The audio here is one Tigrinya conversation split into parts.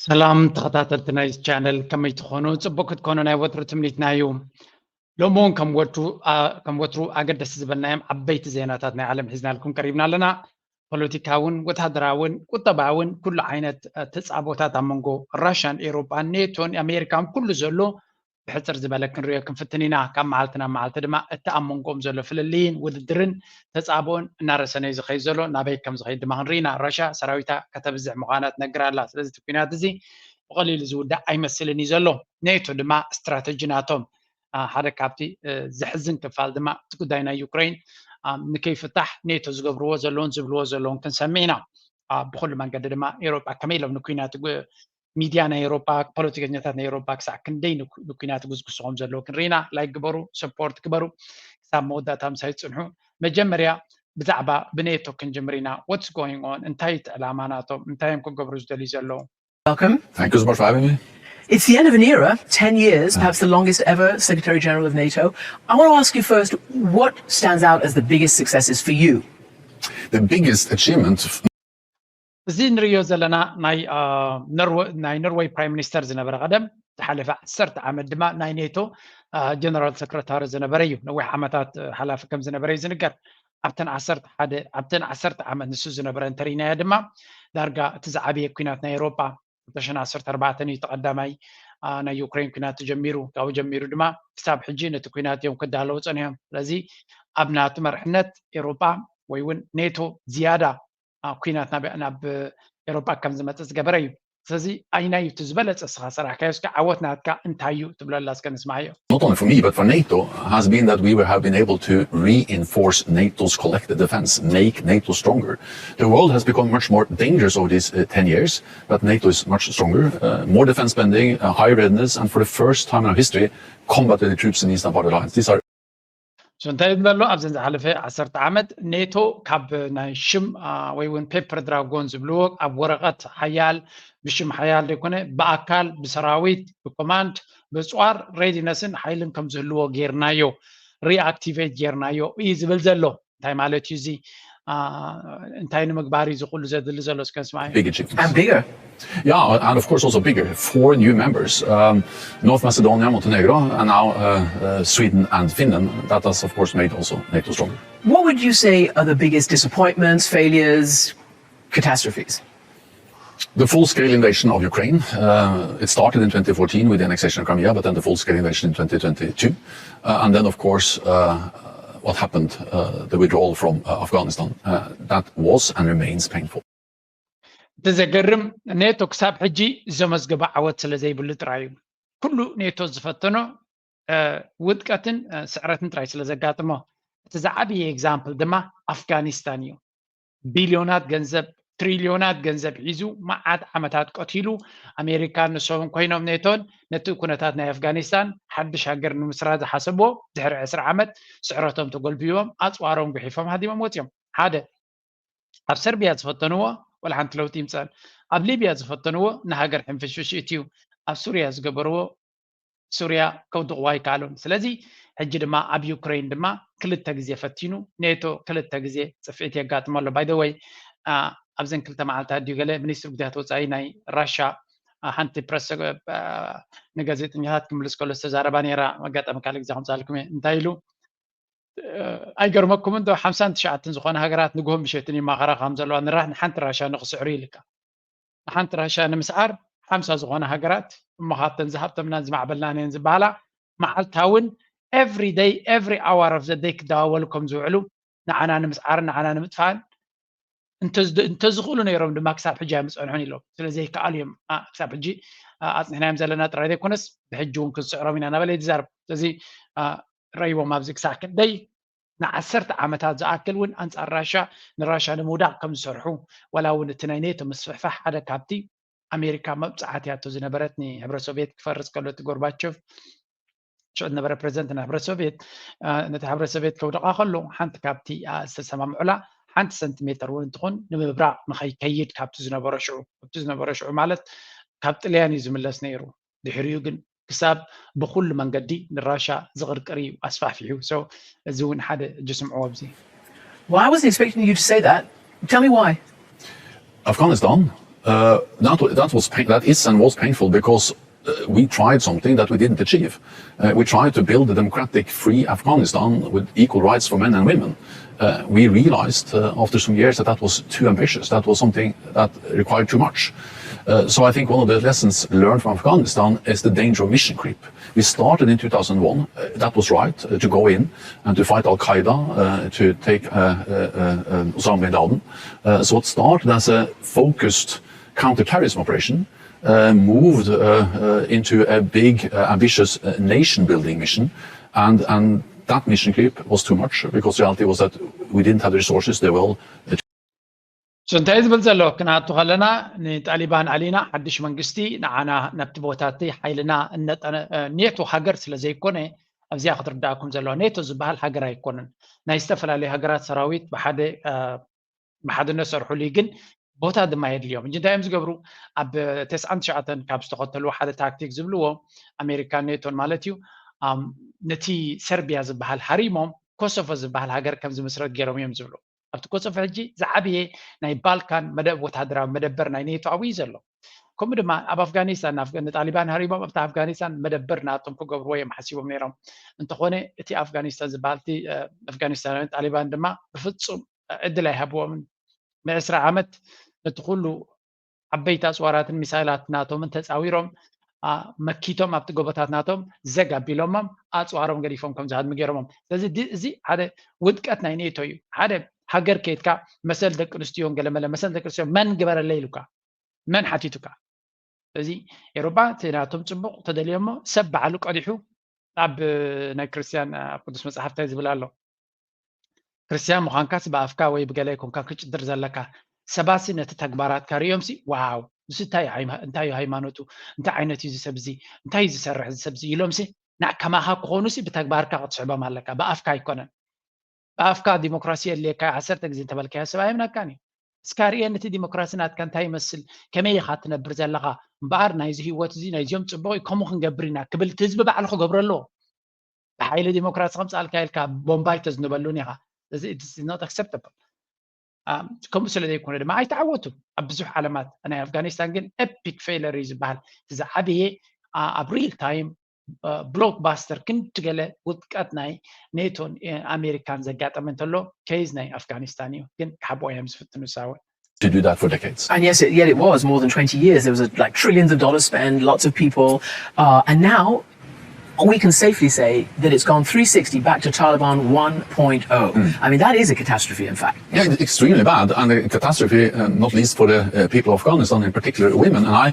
ሰላም ተኸታተልቲ ናይ ቻነል፣ ከመይ ትኾኑ? ጽቡቅ ክትኮኑ ናይ ወትሩ ትምኒትና እዩ። ሎሚ እውን ከም ወትሩ፣ አ፣ ከም ወትሩ ኣገደስቲ ዝበልናዮም ዓበይቲ ዜናታት ናይ ዓለም ሒዝናልኩም ቀሪብና ኣለና። ፖለቲካውን ወተሃደራውን ቁጠባውን ኩሉ ዓይነት፣ አ፣ ተጻቦታት ኣብ መንጎ ራሻን ኤውሮጳን ኔቶን ኣሜሪካን ኩሉ ዘሎ ብሕጽር ዝበለ ክንሪኦ ክንፍትን ኢና። ካብ መዓልቲ ናብ መዓልቲ ድማ እቲ ኣብ መንጎኦም ዘሎ ፍልልይን ውድድርን ተጻብኦን እናረሰነ እዩ ዝኸይድ ዘሎ። ናበይ ከም ዝኸይድ ድማ ክንርኢ ኢና። ራሻ ሰራዊታ ከተብዝሕ ምዃና ትነግር ኣላ። ስለዚ እቲ ኲናት እዚ ብቐሊሉ ዝውዳእ ኣይመስልን እዩ ዘሎ። ኔቶ ድማ ስትራተጂ ናቶም፣ አ፣ ሓደ ካብቲ፣ እ፣ ዘሕዝን ክፋል ድማ እቲ ጉዳይ ናይ ዩክሬን፣ አ፣ ንከይፍታሕ ኔቶ ዝገብርዎ ዘለውን ዝብልዎ ዘለውን ክንሰምዕ ኢና። አ፣ ብኹሉ መንገዲ ድማ ኤውሮጳ ከመይ ኢሎም ንኲናት ግ-፣ ሚድያ ናይ ኤውሮጳ፣ ፖለቲከኛታት ናይ ኤውሮጳ ክሳዕ ክንደይ ንኩ-፣ ንኲናት ይጉስጉሱ ከም ዘለዉ ክንርኢ ኢና። ላይክ ግበሩ፣ ሰፖርት ግበሩ። ክሳብ መወዳእታ ምሳይ ጽንሑ። መጀመርያ ብዛዕባ ብኔቶ ክንጅምር ኢና። What's going on? እንታይ እቲ ዕላማ ናቶም? እንታይ እዮም ክገብሩ ዝደልዩ ዘለዉ? Welcome. Thank you so much for having me. It's the end of an era, ten years, perhaps the longest ever Secretary General of NATO. I want to ask you first, what stands out as the biggest successes for you? The biggest achievement እዚ ንሪኦ ዘለና ናይ፣ አ፣ ኖርወ-፣ ናይ ኖርወይ ፕራይም ሚኒስተር ዝነበረ ቀደም ዝሓለፈ ዓሰርተ ዓመት ድማ ናይ ኔቶ፣ አ፣ ጀነራል ሰክረታሪ ዝነበረ እዩ። ነዊሕ ዓመታት፣ አ፣ ሓላፊ ከም ዝነበረ እዩ ዝንገር። ኣብተን ዓሰርተ ሓደ፣ ኣብተን ዓሰርተ ዓመት ንሱ ዝነበረ እንተሪእናዮ ድማ ዳርጋ እቲ ዝዓበየ ኲናት ናይ ኤውሮጳ ክልተ ሽሕን ዓሰርተ ኣርባዕተን እዩ እቲ ቀዳማይ፣ አ፣ ናይ ዩክሬን ኲናት ተጀሚሩ። ካብኡ ጀሚሩ ድማ ክሳብ ሕጂ ነቲ ኲናት እዮም ክዳለዉ ጸኒሖም። ስለዚ ኣብ ናቱ መርሕነት ኤውሮጳ ወይ እውን ኔቶ ዝያዳ፣ አ፣ ኲናት ናብ፣ ናብ ኤውሮጳ ከም ዝመጽእ ዝገበረ እዩ። ስለዚ ኣይናይ እዩ እቲ ዝበለጸ እስኻ ሰራሕካዮ? እስከ ዓወት ናትካ እንታይ እዩ ትብለላ እስከ ንስማዓዮ። Not only for me, but for NATO, has been that we were, have been able to reinforce NATO's collective defense, make NATO stronger. The world has become much more dangerous over these uh, ten years, but NATO is much stronger, uh, more defense spending, uh, higher readiness, and for the first time in our history, combat ready troops in the Eastern Part Alliance. These are So እንታይ እዩ ዘሎ? ኣብዘን ዝሓለፈ ዓሰርተ ዓመት ኔቶ ካብ ናይ ሽም፣ አ፣ ወይ እውን ፔፐር ድራጎን ዝብልዎ ኣብ ወረቐት ሓያል፣ ብሽም ሓያል ዘይኮነ ብኣካል፣ ብሰራዊት፣ ብኮማንድ፣ ብጽዋር ሬዲነስን ሓይልን ከም ዝህልዎ ጌርናዮ፣ ሪኣክቲቬት ጌርናዮ እዩ ዝብል ዘሎ። እንታይ ማለት እዩ እዚ? አ፣ እንታይ ንምግባር እዩ እዚ ኩሉ ዘድሊ ዘሎ? እስከ ንስማዕ። Big achievements. And bigger. Yeah, and of course also bigger. Four new members, um, North Macedonia, Montenegro, and now uh, uh, Sweden and Finland. That has of course made also NATO stronger. What would you say are the biggest disappointments, failures, catastrophes? The full-scale invasion of Ukraine. Uh, it started in twenty fourteen with the annexation of Crimea, but then the full-scale invasion in twenty twenty-two, uh, and then of course uh, what happened, uh, the withdrawal from uh, Afghanistan. Uh, that was and remains painful. እቲ ዘገርም፣ ኔቶ ክሳብ ሕጂ ዘመዝገቦ ዓወት ስለ ዘይብሉ ጥራይ እዩ። ኩሉ ኔቶ ዝፈተኖ፣ እ፣ ውድቀትን፣ እ፣ ስዕረትን ጥራይ ስለ ዘጋጥሞ። እቲ ዝዓበየ ኤግዛምፕል ድማ ኣፍጋኒስታን እዩ። ቢልዮናት ገንዘብ፣ ትሪልዮናት ገንዘብ ሒዙ መዓት ዓመታት ቀቲሉ፣ ኣሜሪካን ንሶምን ኮይኖም ኔቶን ነቲ ኩነታት ናይ ኣፍጋኒስታን ሓድሽ ሃገር ንምስራት ዝሓሰብዎ ድሕሪ ዕስራ ዓመት ስዕረቶም ተጎልቢቦም ኣጽዋሮም ጉሒፎም ሃዲሞም ወጺኦም። ሓደ ኣብ ሰርቢያ ዝፈተንዎ ወላ ሓንቲ ለውጢ ይምፀን። ኣብ ሊብያ ዝፈተንዎ ንሃገር ሕንፍሽፍሽ እትዩ። ኣብ ሱርያ ዝገበርዎ ሱርያ ከውድቕዋ ኣይከኣሉን። ስለዚ ሕጂ ድማ ኣብ ዩክሬን ድማ ክልተ ግዜ ፈቲኑ፣ ኔቶ ክልተ ግዜ ጽፍዒት የጋጥሞ ኣሎ። ባይ ወይ ኣብዘን ክልተ መዓልታት ድዩ ገለ ሚኒስትሪ ጉዳያት ወፃኢ ናይ ራሻ ሓንቲ ፕረስ ንጋዜጠኛታት ክምልስ ከሎ ዝተዛረባ ነራ። ኣጋጣሚ ካልእ ግዜ ከምፃልኩም እየ እንታይ ኢሉ? ኣይገርመኩምን ዶ ሓምሳን ትሽዓተን ዝኾነ ሃገራት ንግሆን ምሸትን ይማኸራ ከም ዘለዋ ንሓንቲ ራሻ ንክስዕሩ ኢልካ ንሓንቲ ራሻ ንምስዓር ሓምሳ ዝኾነ ሃገራት እሞ ካብተን ዝሃብተምናን ዝማዕበልናን እየን ዝበሃላ መዓልታውን every day every hour of the day ክደዋወሉ ከም ዝውዕሉ ንዓና ንምስዓርን ንዓና ንምጥፋእን እንተዝኽእሉ ነይሮም ድማ ክሳብ ሕጂ ኣይምፀንሑን ኢሎም ስለዘይከኣሉ እዮም ክሳብ ሕጂ ኣፅኒሕናዮም ዘለና ጥራይ ዘይኮነስ ብሕጂ እውን ክንስዕሮም ኢና እናበለ ይዛረብ ስለዚ ረይዎም ኣብዚ ክሳዕ ክንደይ ንዓሰርተ ዓመታት ዝኣክል እውን ኣንፃር ራሻ ንራሻ ንምውዳቕ ከም ዝሰርሑ ዋላ እውን እቲ ናይ ኔቶ ምስፍሕፋሕ ሓደ ካብቲ ኣሜሪካ መብፃዕትያቶ ዝነበረት ንሕብረት ሶቪየት ክፈርስ ከሎ እቲ ጎርባቸቭ ሽዑ ዝነበረ ፕረዚደንት ናይ ሕብረት ሶቪየት ነቲ ሕብረት ሶቪየት ከውድቓ ከሎ ሓንቲ ካብቲ ዝተሰማምዑላ ሓንቲ ሰንቲሜተር እውን እንትኾን ንምብራቕ ንኸይከይድ ካብቲ ዝነበረ ሽዑ ካብቲ ዝነበረ ሽዑ ማለት ካብ ጥልያን እዩ ዝምለስ ነይሩ ድሕሪኡ ግን ክሳብ ብኹሉ መንገዲ ንራሻ ዝቕርቅር እዩ ኣስፋሕፊሑ so እዚ እውን ሓደ እጅ ስምዕዎ ኣብዚ Well, I wasn't expecting you to say that. Tell me why. Afghanistan Uh, that, wa- that was pain, that is and was painful because uh, we tried something that we didn't achieve. Uh, we tried to build a democratic, free Afghanistan with equal rights for men and women. Uh, we realized uh, after some years that that was too ambitious. That was something that required too much. Uh, so I think one of the lessons learned from Afghanistan is the danger of mission creep. We started in two thousand one, uh, that was right, uh, to go in and to fight Al Qaeda, uh, to take uh, uh, uh, um, Osama bin Laden. Uh, so it started as a focused counterterrorism operation, uh, moved uh, uh, into a big, uh, ambitious uh, nation building mission. And, and that mission creep was too much because the reality was that we didn't have the resources, they were all So እንታይ ዝብል ዘሎ? ክንኣቱ ከለና ንጣሊባን ኣሊና ሓድሽ መንግስቲ ንዓና ነብቲ ቦታቲ ሓይልና እነጠነ ኔቶ ሃገር ስለ ዘይኮነ ኣብዚኣ ክትርዳእኩም ዘለዋ ኔቶ ዝበሃል ሃገር ኣይኮነን። ናይ ዝተፈላለዩ ሃገራት ሰራዊት ብሓደ ብሓድነት ሰርሑሉ ግን ቦታ ድማ የድልዮም። እንጂ እንታይ እዮም ዝገብሩ? ኣብ ተስዓን ትሽዓተን ካብ ዝተኸተልዎ ሓደ ታክቲክ ዝብልዎ ኣሜሪካን ኔቶን ማለት እዩ ነቲ ሰርቢያ ዝበሃል ሃሪሞም ኮሶቮ ዝበሃል ሃገር ከም ዝምስረት ገይሮም እዮም ዝብሉ። ኣብቲ ኮሶቮ ሕጂ ዝዓበየ ናይ ባልካን መደብ ወታደራዊ መደበር ናይ ኔቶ ኣብኡ እዩ ዘሎ። ከምኡ ድማ ኣብ ኣፍጋኒስታን ንጣሊባን ሃሪሞም ኣብቲ ኣፍጋኒስታን መደበር ናቶም ክገብርዎ እዮም ሓሲቦም ነይሮም። እንተኾነ እቲ ኣፍጋኒስታን ዝበሃል እቲ ኣፍጋኒስታናውያን ጣሊባን ድማ ብፍፁም ዕድል ኣይሃብዎምን። ንዕስራ ዓመት ነቲ ኩሉ ዓበይቲ ኣፅዋራትን ሚሳይላት ናቶምን ተፃዊሮም መኪቶም ኣብቲ ጎቦታት ናቶም ዘግ ኣቢሎሞም ኣፅዋሮም ገዲፎም ከም ዝሃድሙ ገይሮሞም። ስለዚ እዚ ሓደ ውድቀት ናይ ኔቶ እዩ። ሓደ ሃገር ከይድካ መሰል ደቂ ኣንስትዮን ገለመለ መሰል ደቂ ኣንስትዮ መን ግበረለይ ኢሉካ መን ሓቲቱካ? እዚ ኤሮጳ እቲ ናቶም ፅቡቕ ተደልዮሞ ሰብ ባዕሉ ቀዲሑ ኣብ ናይ ክርስትያን ኣብ ቅዱስ መፅሓፍ እንታይ ዝብል ኣሎ? ክርስትያን ምዃንካስ ብኣፍካ ወይ ብገለ ኣይኮንካ ክጭድር ዘለካ። ሰባሲ ነቲ ተግባራትካ ሪኦምሲ ዋው ንሱ እንታይ እዩ ሃይማኖቱ እንታይ ዓይነት እዩ ዝሰብ እዚ እንታይ እዩ ዝሰርሕ ዝሰብ እዚ ኢሎምሲ ና ከማኻ ክኾኑሲ ብተግባርካ ክትስዕቦም ኣለካ ብኣፍካ ኣይኮነን። ብኣፍካ ዲሞክራሲ የድልየካ ዓሰርተ ግዜ እንተበልካዮ ሰብ ኣየምነካን እዩ። እስካ ርኤ ነቲ ዲሞክራሲ ናትካ እንታይ ይመስል ከመይ ኢኻ ትነብር ዘለኻ እምበኣር ናይዚ ህይወት እዚ ናይዚኦም ፅቡቕ እዩ ከምኡ ክንገብር ኢና ክብል እቲ ህዝቢ ባዕሉ ክገብሮ ኣለዎ። ብሓይሊ ዲሞክራሲ ከምፅኣልካ ኢልካ ቦምባ ኣይተዝንበሉን ኢኻ። እዚ not acceptable። ከምኡ ስለ ዘይኮነ ድማ ኣይተዓወቱን ኣብ ብዙሕ ዓለማት ናይ ኣፍጋኒስታን ግን epic failure እዩ ዝበሃል። እቲ ዝዓበየ ኣብ real time blockbuster ክንዲ ገለ ውድቀት ናይ ኔቶን ኣሜሪካን ዘጋጠመ እንተሎ case ናይ ኣፍጋኒስታን እዩ። ግን ክሓብኦ እዮም ዝፍትኑ ሳወ to do that for decades. And yes, it, yet it was more than twenty years. There was a, like trillions of dollars spent, lots of people, uh, and now we can safely say that it's gone three sixty back to Taliban one point oh. I mean, that is a catastrophe, in fact. Yeah, it's extremely bad and a catastrophe, uh, not least for the uh, people of Afghanistan, in particular women. And I,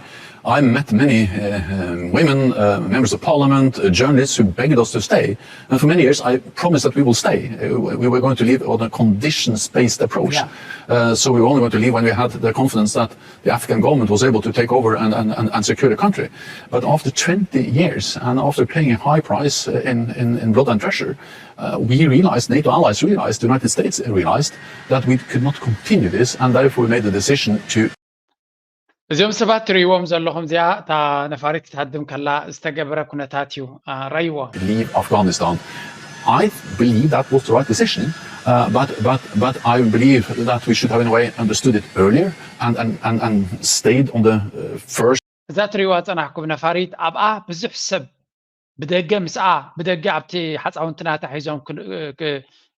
I met many uh, um, women, uh, members of parliament, uh, journalists who begged us to stay. And for many years, I promised that we will stay. Uh, we were going to leave on a conditions-based approach. Yeah. Uh, so we were only going to leave when we had the confidence that the Afghan government was able to take over and, and, and, and secure the country. But after twenty years, and after paying a high price uh, in, in, in blood and treasure, uh, we realized, NATO allies realized, the United States realized that we could not continue this, and therefore we made the decision to እዚኦም ሰባት ትርእይዎም ዘለኹም እዚኣ እታ ነፋሪት ክትሃድም ከላ ዝተገበረ ኩነታት እዩ። ረይዎ leave Afghanistan. I believe that was the right decision, uh, but, but, but I believe that we should have in a way understood it earlier and, and, and, and stayed on the uh, first. እዛ ትርእይዋ ጸናሕኩም ነፋሪት ኣብኣ ብዙሕ ሰብ ብደገ ምስኣ ብደገ ኣብቲ ሓፃውንቲ ናታ ሒዞም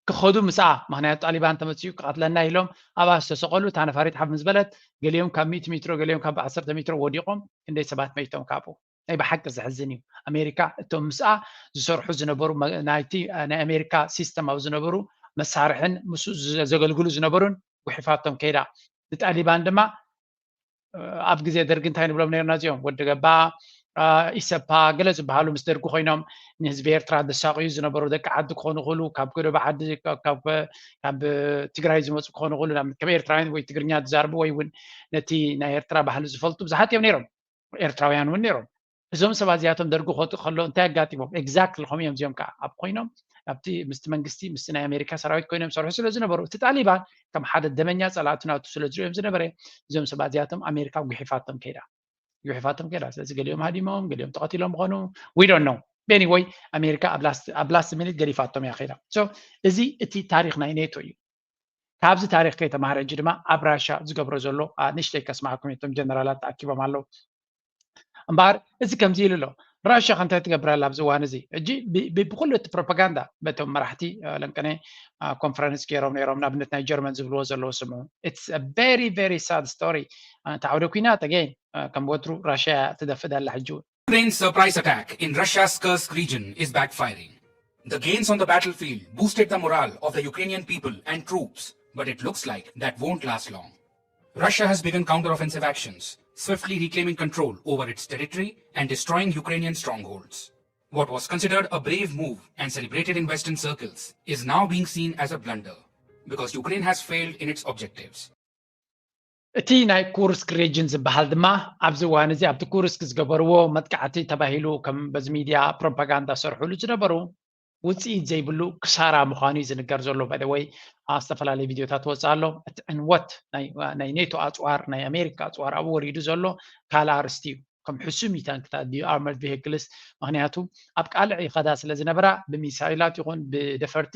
ክኸዱ ምስኣ ምክንያቱ ጣሊባን ተመፅኡ ክቐትለና ኢሎም ኣብኣ ዝተሰቐሉ እታ ነፋሪት ሓፍ ምስ በለት ገሊኦም ካብ ሚእቲ ሜትሮ ገሊኦም ካብ ዓሰርተ ሜትሮ ወዲቖም ክንደይ ሰባት መይቶም ካብኡ ናይ ብሓቂ ዘሕዝን እዩ። ኣሜሪካ እቶም ምስኣ ዝሰርሑ ዝነበሩ ናይቲ ናይ ኣሜሪካ ሲስተም ኣብ ዝነበሩ መሳርሕን ምስ ዘገልግሉ ዝነበሩን ጉሒፋቶም ከይዳ ንጣሊባን ድማ ኣብ ግዜ ደርጊ እንታይ ንብሎም ነርና እዚኦም ወዲ ገባ ኢሰፓ ገለ ዝበሃሉ ምስ ደርጊ ኮይኖም ንህዝቢ ኤርትራ ዘሳቕዩ ዝነበሩ ደቂ ዓዲ ክኾኑ ክእሉ ካብ ገደባ ዓዲ ካብ ትግራይ ዝመፁ ክኾኑ ክእሉ ከም ኤርትራውያን ወይ ትግርኛ ዝዛርቡ ወይ እውን ነቲ ናይ ኤርትራ ባህሊ ዝፈልጡ ብዙሓት እዮም ነይሮም። ኤርትራውያን እውን ነይሮም። እዞም ሰባት እዚኣቶም ደርጊ ክወጡ ከሎ እንታይ ኣጋጢሞም? Exactly ከምኡ እዮም እዚኦም ከዓ ኣብ ኮይኖም ኣብቲ ምስቲ መንግስቲ ምስቲ ናይ ኣሜሪካ ሰራዊት ኮይኖም ሰርሑ ስለ ዝነበሩ እቲ ጣሊባን ከም ሓደ ደመኛ ፀላእቲ ናቱ ስለ ዝሪኦም ዝነበረ እዞም ሰባት እዚኣቶም ኣሜሪካ ጉሒፋቶም ከይዳ ጉሒፋቶም ከይዳ ስለዚ ገሊኦም ሃዲሞም ገሊኦም ተቐቲሎም ምኾኑ we don't know። Anyway ኣሜሪካ ኣብ last minute ገዲፋቶም እያ ከይዳ። So እዚ እቲ ታሪክ ናይ ኔቶ እዩ። ካብዚ ታሪክ ከይተማሃረ ሕጂ ድማ ኣብ ራሻ ዝገብሮ ዘሎ ንእሽተይ ከስማዕኩም፣ እቶም ጀነራላት ተኣኪቦም ኣለዉ። እምበኣር እዚ ከምዚ ኢሉ ኣሎ። ራሻ ከ እንታይ ትገብር ኣላ ኣብዚ እዋን እዚ? ሕጂ ብኩሉ እቲ ፕሮፓጋንዳ በቶም መራሕቲ ለንቀነ ኮንፈረንስ ገይሮም ነይሮም፣ ንኣብነት ናይ ጀርመን ዝብልዎ ዘለዉ ስምዑ። It's a very very sad story። እቲ ዓውደ ኩናት ኣገይን ከም ወትሩ ራሻ እያ ትደፍእ ኣላ ሕጂ እውን። Ukraine's surprise attack in Russia's Kursk region is backfiring. The gains on the battlefield boosted the morale of the Ukrainian people and troops, but it looks like that won't last long. Russia has begun counteroffensive actions, swiftly reclaiming control over its territory and destroying Ukrainian strongholds. What was considered a brave move and celebrated in Western circles is now being seen as a blunder, because Ukraine has failed in its objectives. እቲ ናይ ኩርስክ ሬጅን ዝበሃል ድማ ኣብዚ እዋን እዚ ኣብቲ ኩርስክ ዝገበርዎ መጥቃዕቲ ተባሂሉ ከም በዚ ሚድያ ፕሮፓጋንዳ ሰርሑሉ ዝነበሩ ውፅኢት ዘይብሉ ክሳራ ምዃኑ እዩ ዝንገር ዘሎ። ባይደወይ ዝተፈላለዩ ቪዲዮታት ወፅእ ኣሎ። እቲ ዕንወት ናይ ኔቶ ኣፅዋር፣ ናይ ኣሜሪካ ኣፅዋር ኣብኡ ወሪዱ ዘሎ ካልእ ኣርስቲ እዩ። ከም ሕሱም እዩ ታንክታት ድዩ ኣርመርድ ቪሂክልስ? ምክንያቱ ኣብ ቃልዕ ይኸዳ ስለ ዝነበራ ብሚሳይላት ይኹን ብደፈርቲ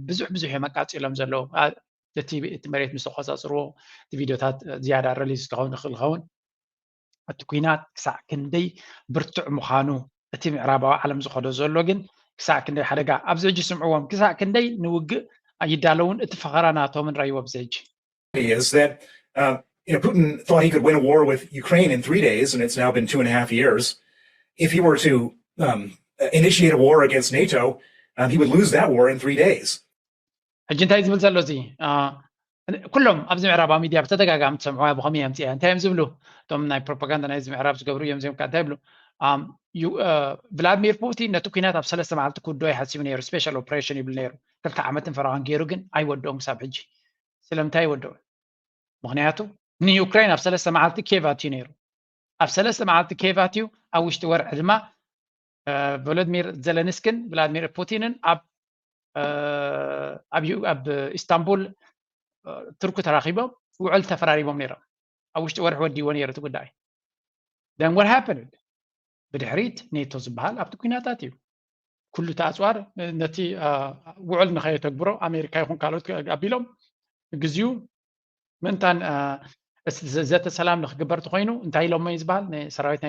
ብዙሕ ብዙሕ እዮም ኣቃፂሎም ዘለዉ። እቲ መሬት ምስ ተቆፃፅርዎ እቲ ቪዲዮታት ዝያዳ ረሊዝ ክኸውን ይኽእል ይኸውን። እቲ ኩናት ክሳዕ ክንደይ ብርቱዕ ምዃኑ እቲ ምዕራባዊ ዓለም ዝኸዶ ዘሎ ግን ክሳዕ ክንደይ ሓደጋ ኣብዚ ሕጂ ስምዕዎም ክሳዕ ክንደይ ንውግእ ኣይዳለውን። እቲ ፈኸራ ናቶምን ረይዎ ኣብዚ ሕጂ is that uh, you know, Putin thought he could win a war with Ukraine in three days, and it's now been two and a half years. If he were to um, initiate a war against NATO, um, he would lose that war in three days. ሕጂ እንታይ ዝብል ዘሎ እዚ ኩሎም ኣብዚ ምዕራባዊ ሚድያ ብተደጋጋሚ ትሰምዑ ብኸመይ የምፅያ እንታይ እዮም ዝብሉ? እቶም ናይ ፕሮፓጋንዳ ናይዚ ምዕራብ ዝገብሩ እዮም ዚምካ እንታይ ይብሉ? ቭላድሚር ፑቲን ነቲ ኩናት ኣብ ሰለስተ መዓልቲ ክውድኦ ይሓሲቡ ነይሩ። ስፔሻል ኦፕሬሽን ይብል ነይሩ። ክልተ ዓመትን ፈረቓን ገይሩ ግን ኣይወድኦም ክሳብ ሕጂ። ስለምንታይ ይወድኦ? ምክንያቱ ንዩክሬን ኣብ ሰለስተ መዓልቲ ኬቭ ኣትዩ ነይሩ። ኣብ ሰለስተ መዓልቲ ኬቭ ኣትዩ ኣብ ውሽጢ ወርሒ ድማ ቮሎድሚር ዘለንስክን ቭላድሚር ፑቲንን ኣብ ኣብ ኢስታንቡል ቱርኩ ተራኺቦም ውዕል ተፈራሪሞም ነይሮም። ኣብ ውሽጢ ወርሒ ወዲዎ ነይሩ እቲ ጉዳይ። Then what happened? ብድሕሪት ኔቶ ዝበሃል ኣብቲ ኩናታት እዩ። ኩሉ እቲ ኣፅዋር ነቲ ውዕል ንኸየተግብሮ ኣሜሪካ ይኹን ካልኦት ኣቢሎም ግዚኡ ምእንታን ዘተ ሰላም ንክግበር ተኮይኑ እንታይ ኢሎሞ እዩ ዝበሃል? ሰራዊት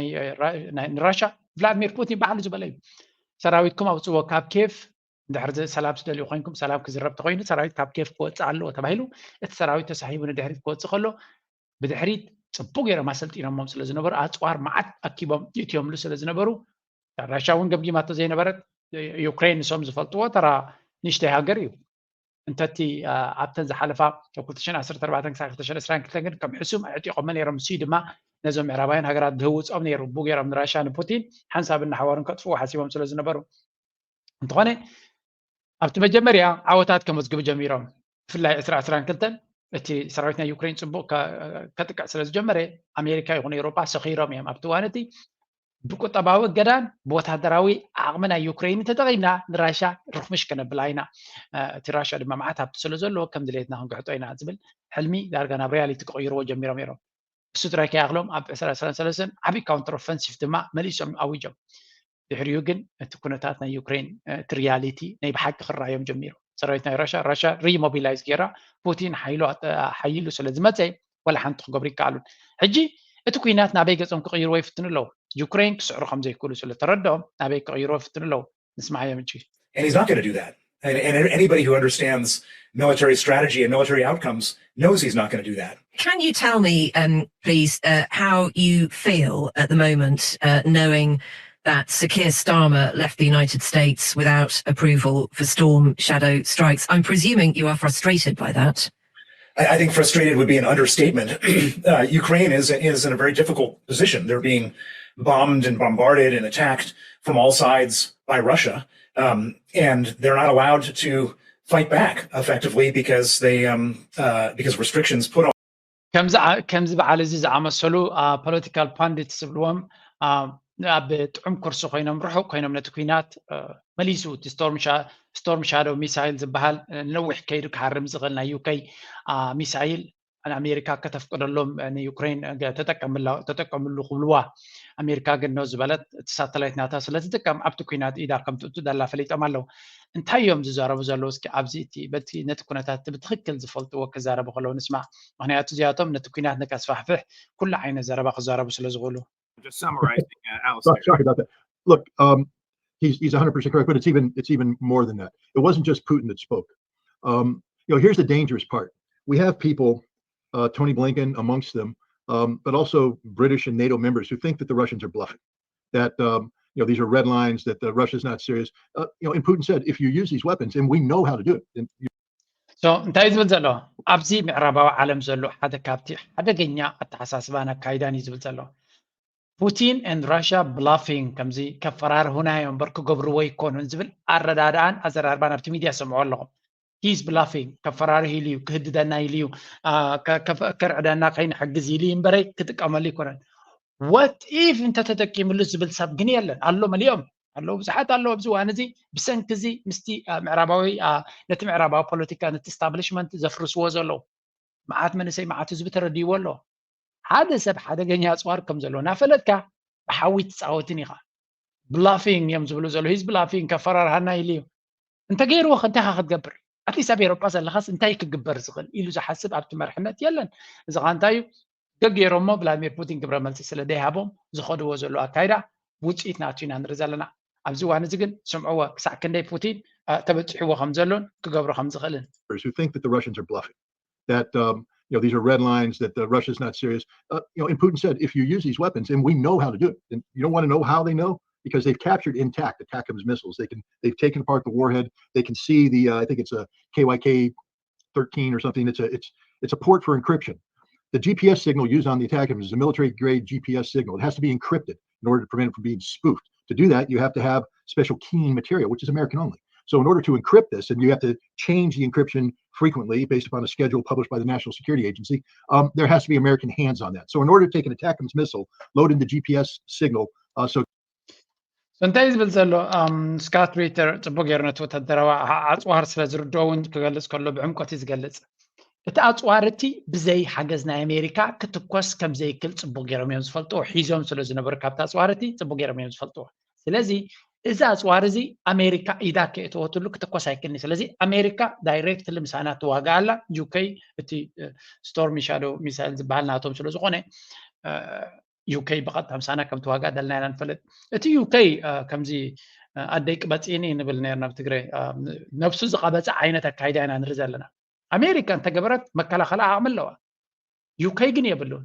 ንራሻ ቭላድሚር ፑቲን ባዕሉ ዝበለ እዩ። ሰራዊትኩም ኣውፅዎ ካብ ኬፍ፣ እንድሕር ሰላም ትደልዩ ኮይንኩም ሰላም ክዝረብ ተኮይኑ ሰራዊት ካብ ኬፍ ክወፅእ ኣለዎ ተባሂሉ። እቲ ሰራዊት ተሳሒቡ ንድሕሪት ክወፅእ ከሎ ብድሕሪት ፅቡቅ ገይሮም ኣሰልጢኖሞም ስለዝነበሩ ኣፅዋር መዓት ኣኪቦም ይእትዮምሉ ስለዝነበሩ ራሻ እውን ገምጊማቶ ዘይነበረት ዩክሬን ንሶም ዝፈልጥዎ ተራ ንእሽተይ ሃገር እዩ። እንተቲ ኣብተን ዝሓለፋ ካብ ክልተ ሽሕን ዓሰርተ ኣርባዕተን ክሳብ ክልተ ሽሕን ዕስራን ክልተን ግን ከም ሕሱም ኣዕጢቖመ ነይሮም። ንሱ ድማ ነዞም ምዕራባውያን ሃገራት ዝህውፆም ነይሩ። ቡ ገይሮም ንራሻ ንፑቲን ሓንሳብ እናሓዋሩን ከጥፍኡ ሓሲቦም ስለዝነበሩ እንተኾነ ኣብቲ መጀመርያ ዓወታት ከመዝግቡ ጀሚሮም። ብፍላይ ዕስራ ዕስራን ክልተን እቲ ሰራዊት ናይ ዩክሬን ፅቡቅ ከጥቅዕ ስለዝጀመረ ኣሜሪካ ይኹን ኤውሮጳ ሰኺሮም እዮም። ኣብቲ እዋን እቲ ብቁጠባዊ እገዳን ብወታደራዊ ዓቕሚ ናይ ዩክሬይን ተጠቒምና ንራሻ ርኽምሽ ከነብላ ኢና። እቲ ራሻ ድማ መዓት ሃብቲ ስለ ዘለዎ ከም ድሌትና ክንግሕጦ ኢና ዝብል ሕልሚ ዳርጋ ናብ ሪያሊቲ ክቕይርዎ ጀሚሮም ነይሮም። እሱ ጥራይ ከይኣኽሎም ኣብ ዕስራ ዕስራን ሰለስተን ዓብዪ ካውንተር ኦፈንሲቭ ድማ መሊሶም ኣዊጆም። ድሕሪኡ ግን እቲ ኩነታት ናይ ዩክሬን እቲ ሪያሊቲ ናይ ብሓቂ ክረኣዮም ጀሚሩ። ሰራዊት ናይ ራሻ ራሻ ሪሞቢላይዝ ገይራ ፑቲን ሓይሉ ሓይሉ ስለ ዝመፀ ወላ ሓንቲ ክገብሩ ይከኣሉን። ሕጂ እቲ ኩናት ናበይ ገጾም ክቕይርዎ ይፍትኑ ኣለዉ። ዩክሬን ክስዕሩ ከም ዘይክእሉ ስለ ተረድኦም ናበይ ክቕይርዎ ይፍትኑ ኣለዉ። ንስማዓዮም ሕጂ። And he's not going to do that. And, and anybody who understands military strategy and military outcomes knows he's not going to do that. Can you tell me, um, please, uh, how you feel at the moment, uh, knowing that Sir Keir Starmer left the United States without approval for storm shadow strikes? I'm presuming you are frustrated by that. I, I think frustrated would be an understatement. Uh, Ukraine is is in a very difficult position. They're being bombed and bombarded and attacked from all sides by Russia, um, and they're not allowed to fight back effectively because they um, uh, because restrictions put on. ከምዚ በዓል እዚ ዝኣመሰሉ ፖለቲካል ፓንዲትስ ዝብልዎም ኣብ ጥዑም ኩርሲ ኮይኖም ርሑቕ ኮይኖም ነቲ ኩናት መሊሱ እቲ ስቶርም ሻዶ ሚሳይል ዝበሃል ነዊሕ ከይዱ ክሃርም ዝኽእል ናይ ዩከይ ሚሳይል ኣሜሪካ ከተፍቅደሎም ንዩክሬን ተጠቀምሉ ክብልዋ፣ ኣሜሪካ ግን ኖ ዝበለት፣ እቲ ሳተላይት ናታ ስለ ትጥቀም ኣብቲ ኩናት ኢዳ ከም ትእቱ ደላ ፈሊጦም ኣለዉ። እንታይ እዮም ዝዛረቡ ዘለዉ? እስኪ ኣብዚ እቲ በቲ ነቲ ኩነታት ብትኽክል ዝፈልጥዎ ክዛረቡ ከለዉ ንስማዕ። ምክንያቱ እዚኣቶም ነቲ ኩናት ንከስፋሕፍሕ ኩሉ ዓይነት ዘረባ ክዛረቡ ስለ ዝኽእሉ። Just summarizing, uh, Alistair. Sorry about that. Look, um, he's he's one hundred percent correct, but it's even it's even more than that. It wasn't just Putin that spoke. Um, you know, here's the dangerous part. We have people, uh, Tony Blinken amongst them, um, but also British and NATO members who think that the Russians are bluffing. That um, you know, these are red lines. That the Russia's not serious. Uh, you know, and Putin said, if you use these weapons, and we know how to do it. And you So እንታይ እዩ ዝብል ዘሎ? ኣብዚ ምዕራባዊ ዓለም ዘሎ ሓደ ካብቲ ሓደገኛ ኣተሓሳስባን ኣካይዳን እዩ ዝብል ዘሎ። ፑቲን and Russia bluffing፣ ከምዚ ከፈራርሁና እዮም እምበር ክገብርዎ ኣይኮኑን ዝብል ኣረዳድኣን ኣዘራርባን ኣብቲ ሚድያ ሰምዖ ኣለኹም። He's bluffing፣ ከፈራርህ ኢሉ እዩ፣ ክህድደና ኢሉ እዩ፣ ከርዕደና ከይንሕግዝ ኢሉ እዩ እምበረይ ክጥቀመሉ ኣይኮነን። What if እንተተጠቂምሉ ዝብል ሰብ ግን የለን። ኣሎ፣ መሊኦም ኣለዉ፣ ብዙሓት ኣለዉ። ኣብዚ እዋን እዚ ብሰንኪ እዚ ምስቲ ምዕራባዊ፣ ነቲ ምዕራባዊ ፖለቲካ፣ ነቲ establishment ዘፍርስዎ ዘለዉ፣ መዓት መንእሰይ፣ መዓት ህዝቢ ተረድይዎ ኣሎ። ሓደ ሰብ ሓደገኛ ኣፅዋር ከም ዘሎ እናፈለጥካ ብሓዊ ትፃወትን ኢኻ። Bluffing እዮም ዝብሉ ዘለዉ። He's bluffing፣ ከፈራርሃና ኢሉ እዩ። እንተገይርዎ ከ እንታይ ኢኻ ክትገብር? ኣትሊስት ኣብ ኤሮጳ ዘለኻስ እንታይ ክግበር ዝኽእል ኢሉ ዝሓስብ ኣብቲ መርሕነት የለን። እዚ ኸ እንታይ እዩ? ገገይሮሞ ቭላድሚር ፑቲን ግብረ መልሲ ስለ ዘይሃቦም ዝኸድዎ ዘለዉ ኣካይዳ ውፅኢት ናቱ ኢና ንርኢ ዘለና። ኣብዚ እዋን እዚ ግን ስምዕዎ፣ ክሳዕ ክንደይ ፑቲን ተበፂሕዎ ከም ዘሎን ክገብሮ ከም ዝኽእልን። Who think that the Russians are bluffing, that um, you know, these are red lines, that the Russia's not serious. Uh, you know, and Putin said, if you use these weapons, and we know how to do it, and you don't want to know how they know, because they've captured intact the ATACMS missiles. They can they've taken apart the warhead. They can see the uh, I think it's a K Y K thirteen or something. It's a it's it's a port for encryption. The G P S signal used on the ATACMS is a military grade G P S signal. It has to be encrypted in order to prevent it from being spoofed. To do that, you have to have special keying material, which is American only. So in order to encrypt this, and you have to change the encryption frequently based upon a schedule published by the National Security Agency, um, there has to be American hands on that. So in order to take an ATACMS missile, load in the G P S signal, uh, so እንታይ ዝብል ዘሎ? ስካት ሪተር ጽቡቅ ገይሩ ነቲ ወታደራዊ ኣጽዋር ስለ ዝርድኦ እውን ክገልጽ ከሎ ብዕምቆት እዩ ዝገልጽ። እቲ ኣጽዋር እቲ ብዘይ ሓገዝ ናይ ኣሜሪካ ክትኮስ ከም ዘይክል ጽቡቅ ገይሮም እዮም ዝፈልጥዎ። ሒዞም ስለ ዝነበሩ ካብቲ ኣጽዋር እቲ ጽቡቅ ገይሮም እዮም ዝፈልጥዎ። ስለዚ እዚ ኣጽዋር እዚ ኣሜሪካ ኢዳ ከየእተወትሉ ክትኮስ ኣይክእልን። ስለዚ ኣሜሪካ ዳይሬክትሊ ምሳና ትዋጋእ ኣላ። ዩኬ እቲ ስቶርሚ ሻዶ ሚሳይል ዝበሃል ናቶም ስለ ዝኾነ ዩኬ ብቐጥታ ምሳና ከም ትዋጋእ ደልና ኢና ንፈልጥ። እቲ ዩኬ ከምዚ ኣደይ ቅበፂኒ ንብል ነርና ብትግረ ነብሱ ዝቐበፀ ዓይነት ኣካይዳ ኢና ንርኢ ዘለና። ኣሜሪካ እንተገበረት መከላኸሊ ዓቕሚ ኣለዋ። ዩኬ ግን የብሉን።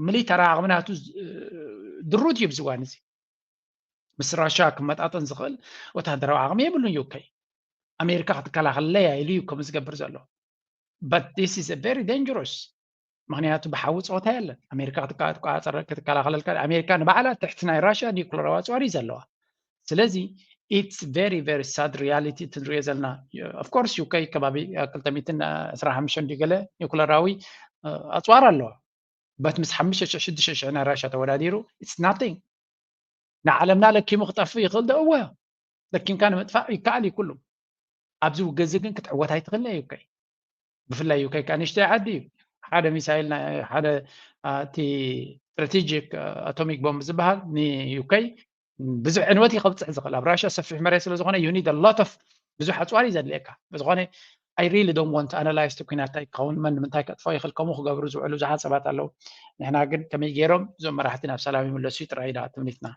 ሚሊተሪ ዓቕሚ ናቱ ድሩት እዩ ብዝዋን እዚ ምስ ራሻ ክመጣጠን ዝኽእል ወታደራዊ ዓቕሚ የብሉን ዩኬ። ኣሜሪካ ክትከላኸለለይ ኢሉ እዩ ከምኡ ዝገብር ዘሎ። But this is a very dangerous፣ ምክንያቱ ብሓዊ ፀወታ የለን። ኣሜሪካ ክትከላኸለልካ ኣሜሪካ ንባዕላ ትሕቲ ናይ ራሽያ ኒኩለራዊ ኣፅዋር እዩ ዘለዋ። ስለዚ it's very very sad reality እቲ ንሪኦ ዘለና። Of course ዩኬ ከባቢ ክልተ ሚእትን ዕስራን ሓሙሽተን ድዩ ገለ ኒኩለራዊ ኣፅዋር ኣለዋ። በት ምስ ሓሙሽተ ሽሕ ሽዱሽተ ሽሕ ናይ ራሽያ ተወዳዲሩ it's nothing። ንዓለምና ለኪሙ ክጠፍእ ይኽእል ዶ? እወ፣ ለኪምካ ንምጥፋእ ይከኣል እዩ ኩሉ። ኣብዚ ውግእ እዚ ግን ክትዕወት ኣይትኽእልን ዩኬ። ብፍላይ ዩኬ ከዓ ንእሽተይ ዓዲ እዩ። ሓደ ሚሳይል ሓደ እቲ ስትራቴጂክ ኣቶሚክ ቦምብ ዝበሃል ንዩኬ ብዙሕ ዕንወት እዩ ከብፅሕ ዝኽእል። ኣብ ራሽያ ሰፊሕ መሬት ስለ ዝኾነ you need a lot of ብዙሕ ኣፅዋር እዩ ዘድልየካ። ብዝኾነ I really don't want to analyze እቲ ኩናት እንታይ ክኸውን መን ንምንታይ ከጥፍኦ ይኽእል ከምኡ ክገብሩ ዝውዕሉ ብዙሓት ሰባት ኣለዉ። ንሕና ግን ከመይ ገይሮም እዞም መራሕቲ ናብ ሰላም ይምለሱ እዩ ጥራይ ኢና ትምኒትና።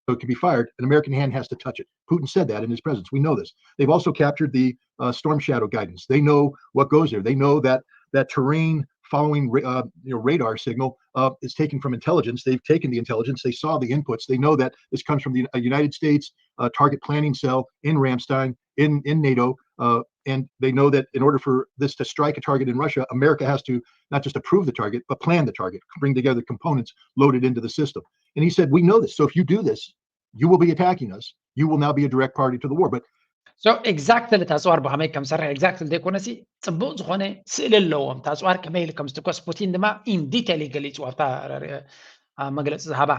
So to be fired, an American hand has to touch it. Putin said that in his presence. We know this. They've also captured the uh, storm shadow guidance. They know what goes there. They know that that terrain following uh, you know, radar signal uh, is taken from intelligence. They've taken the intelligence. They saw the inputs. They know that this comes from the uh, United States uh, target planning cell in Ramstein, in, in NATO. Uh, and they know that in order for this to strike a target in Russia, America has to not just approve the target, but plan the target, bring together components loaded into the system. And he said, we know this. So if you do this, you will be attacking us. You will now be a direct party to the war. But so exactly እቲ ኣፅዋር ብኸመይ ከም ዝሰርሕ exactly ዘይኮነሲ ፅቡቅ ዝኾነ ስእሊ ኣለዎም። እቲ ኣፅዋር ከመይ ኢሉ ከም ዝትኮስ ፑቲን ድማ in detail ገሊፁ ኣብታ መግለፂ ዝሃባ።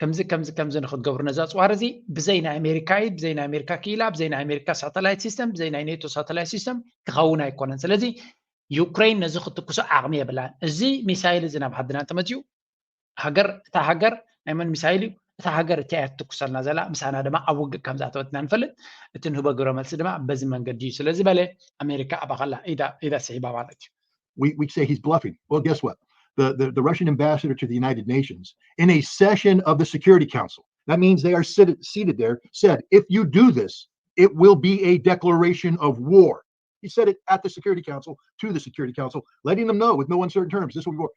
ከምዚ ከምዚ ከምዚ ንክትገብሩ ነዚ ኣፅዋር እዚ ብዘይ ናይ ኣሜሪካ ኢድ፣ ብዘይ ናይ ኣሜሪካ ክኢላ፣ ብዘይ ናይ ኣሜሪካ ሳተላይት ሲስተም፣ ብዘይ ናይ ኔቶ ሳተላይት ሲስተም ክኸውን ኣይኮነን። ስለዚ ዩክሬን ነዚ ክትኩሶ ዓቕሚ የብላን። እዚ ሚሳይል እዚ ናብ ዓድና እንተመፅኡ ሃገር እታ ሃገር ናይ መን ሚሳይል እዩ? እታ ሃገር እቲኣ እያ ትትኩሰልና ዘላ፣ ምሳና ድማ ኣብ ውግእ ከም ዝኣተወትና ንፈልጥ። እቲ ንህቦ ግብረ መልሲ ድማ በዚ መንገዲ እዩ ስለ ዝበለ ኣሜሪካ ኣባኸላ ኢዳ ኢዳ ስሒባ ማለት እዩ። We, we say he's bluffing. Well, guess what? The, the, the Russian ambassador to the United Nations in a session of the Security Council, that means they are seated, seated there, said, if you do this, it will be a declaration of war. He said it at the Security Council to the Security Council, letting them know with no uncertain terms this will be war.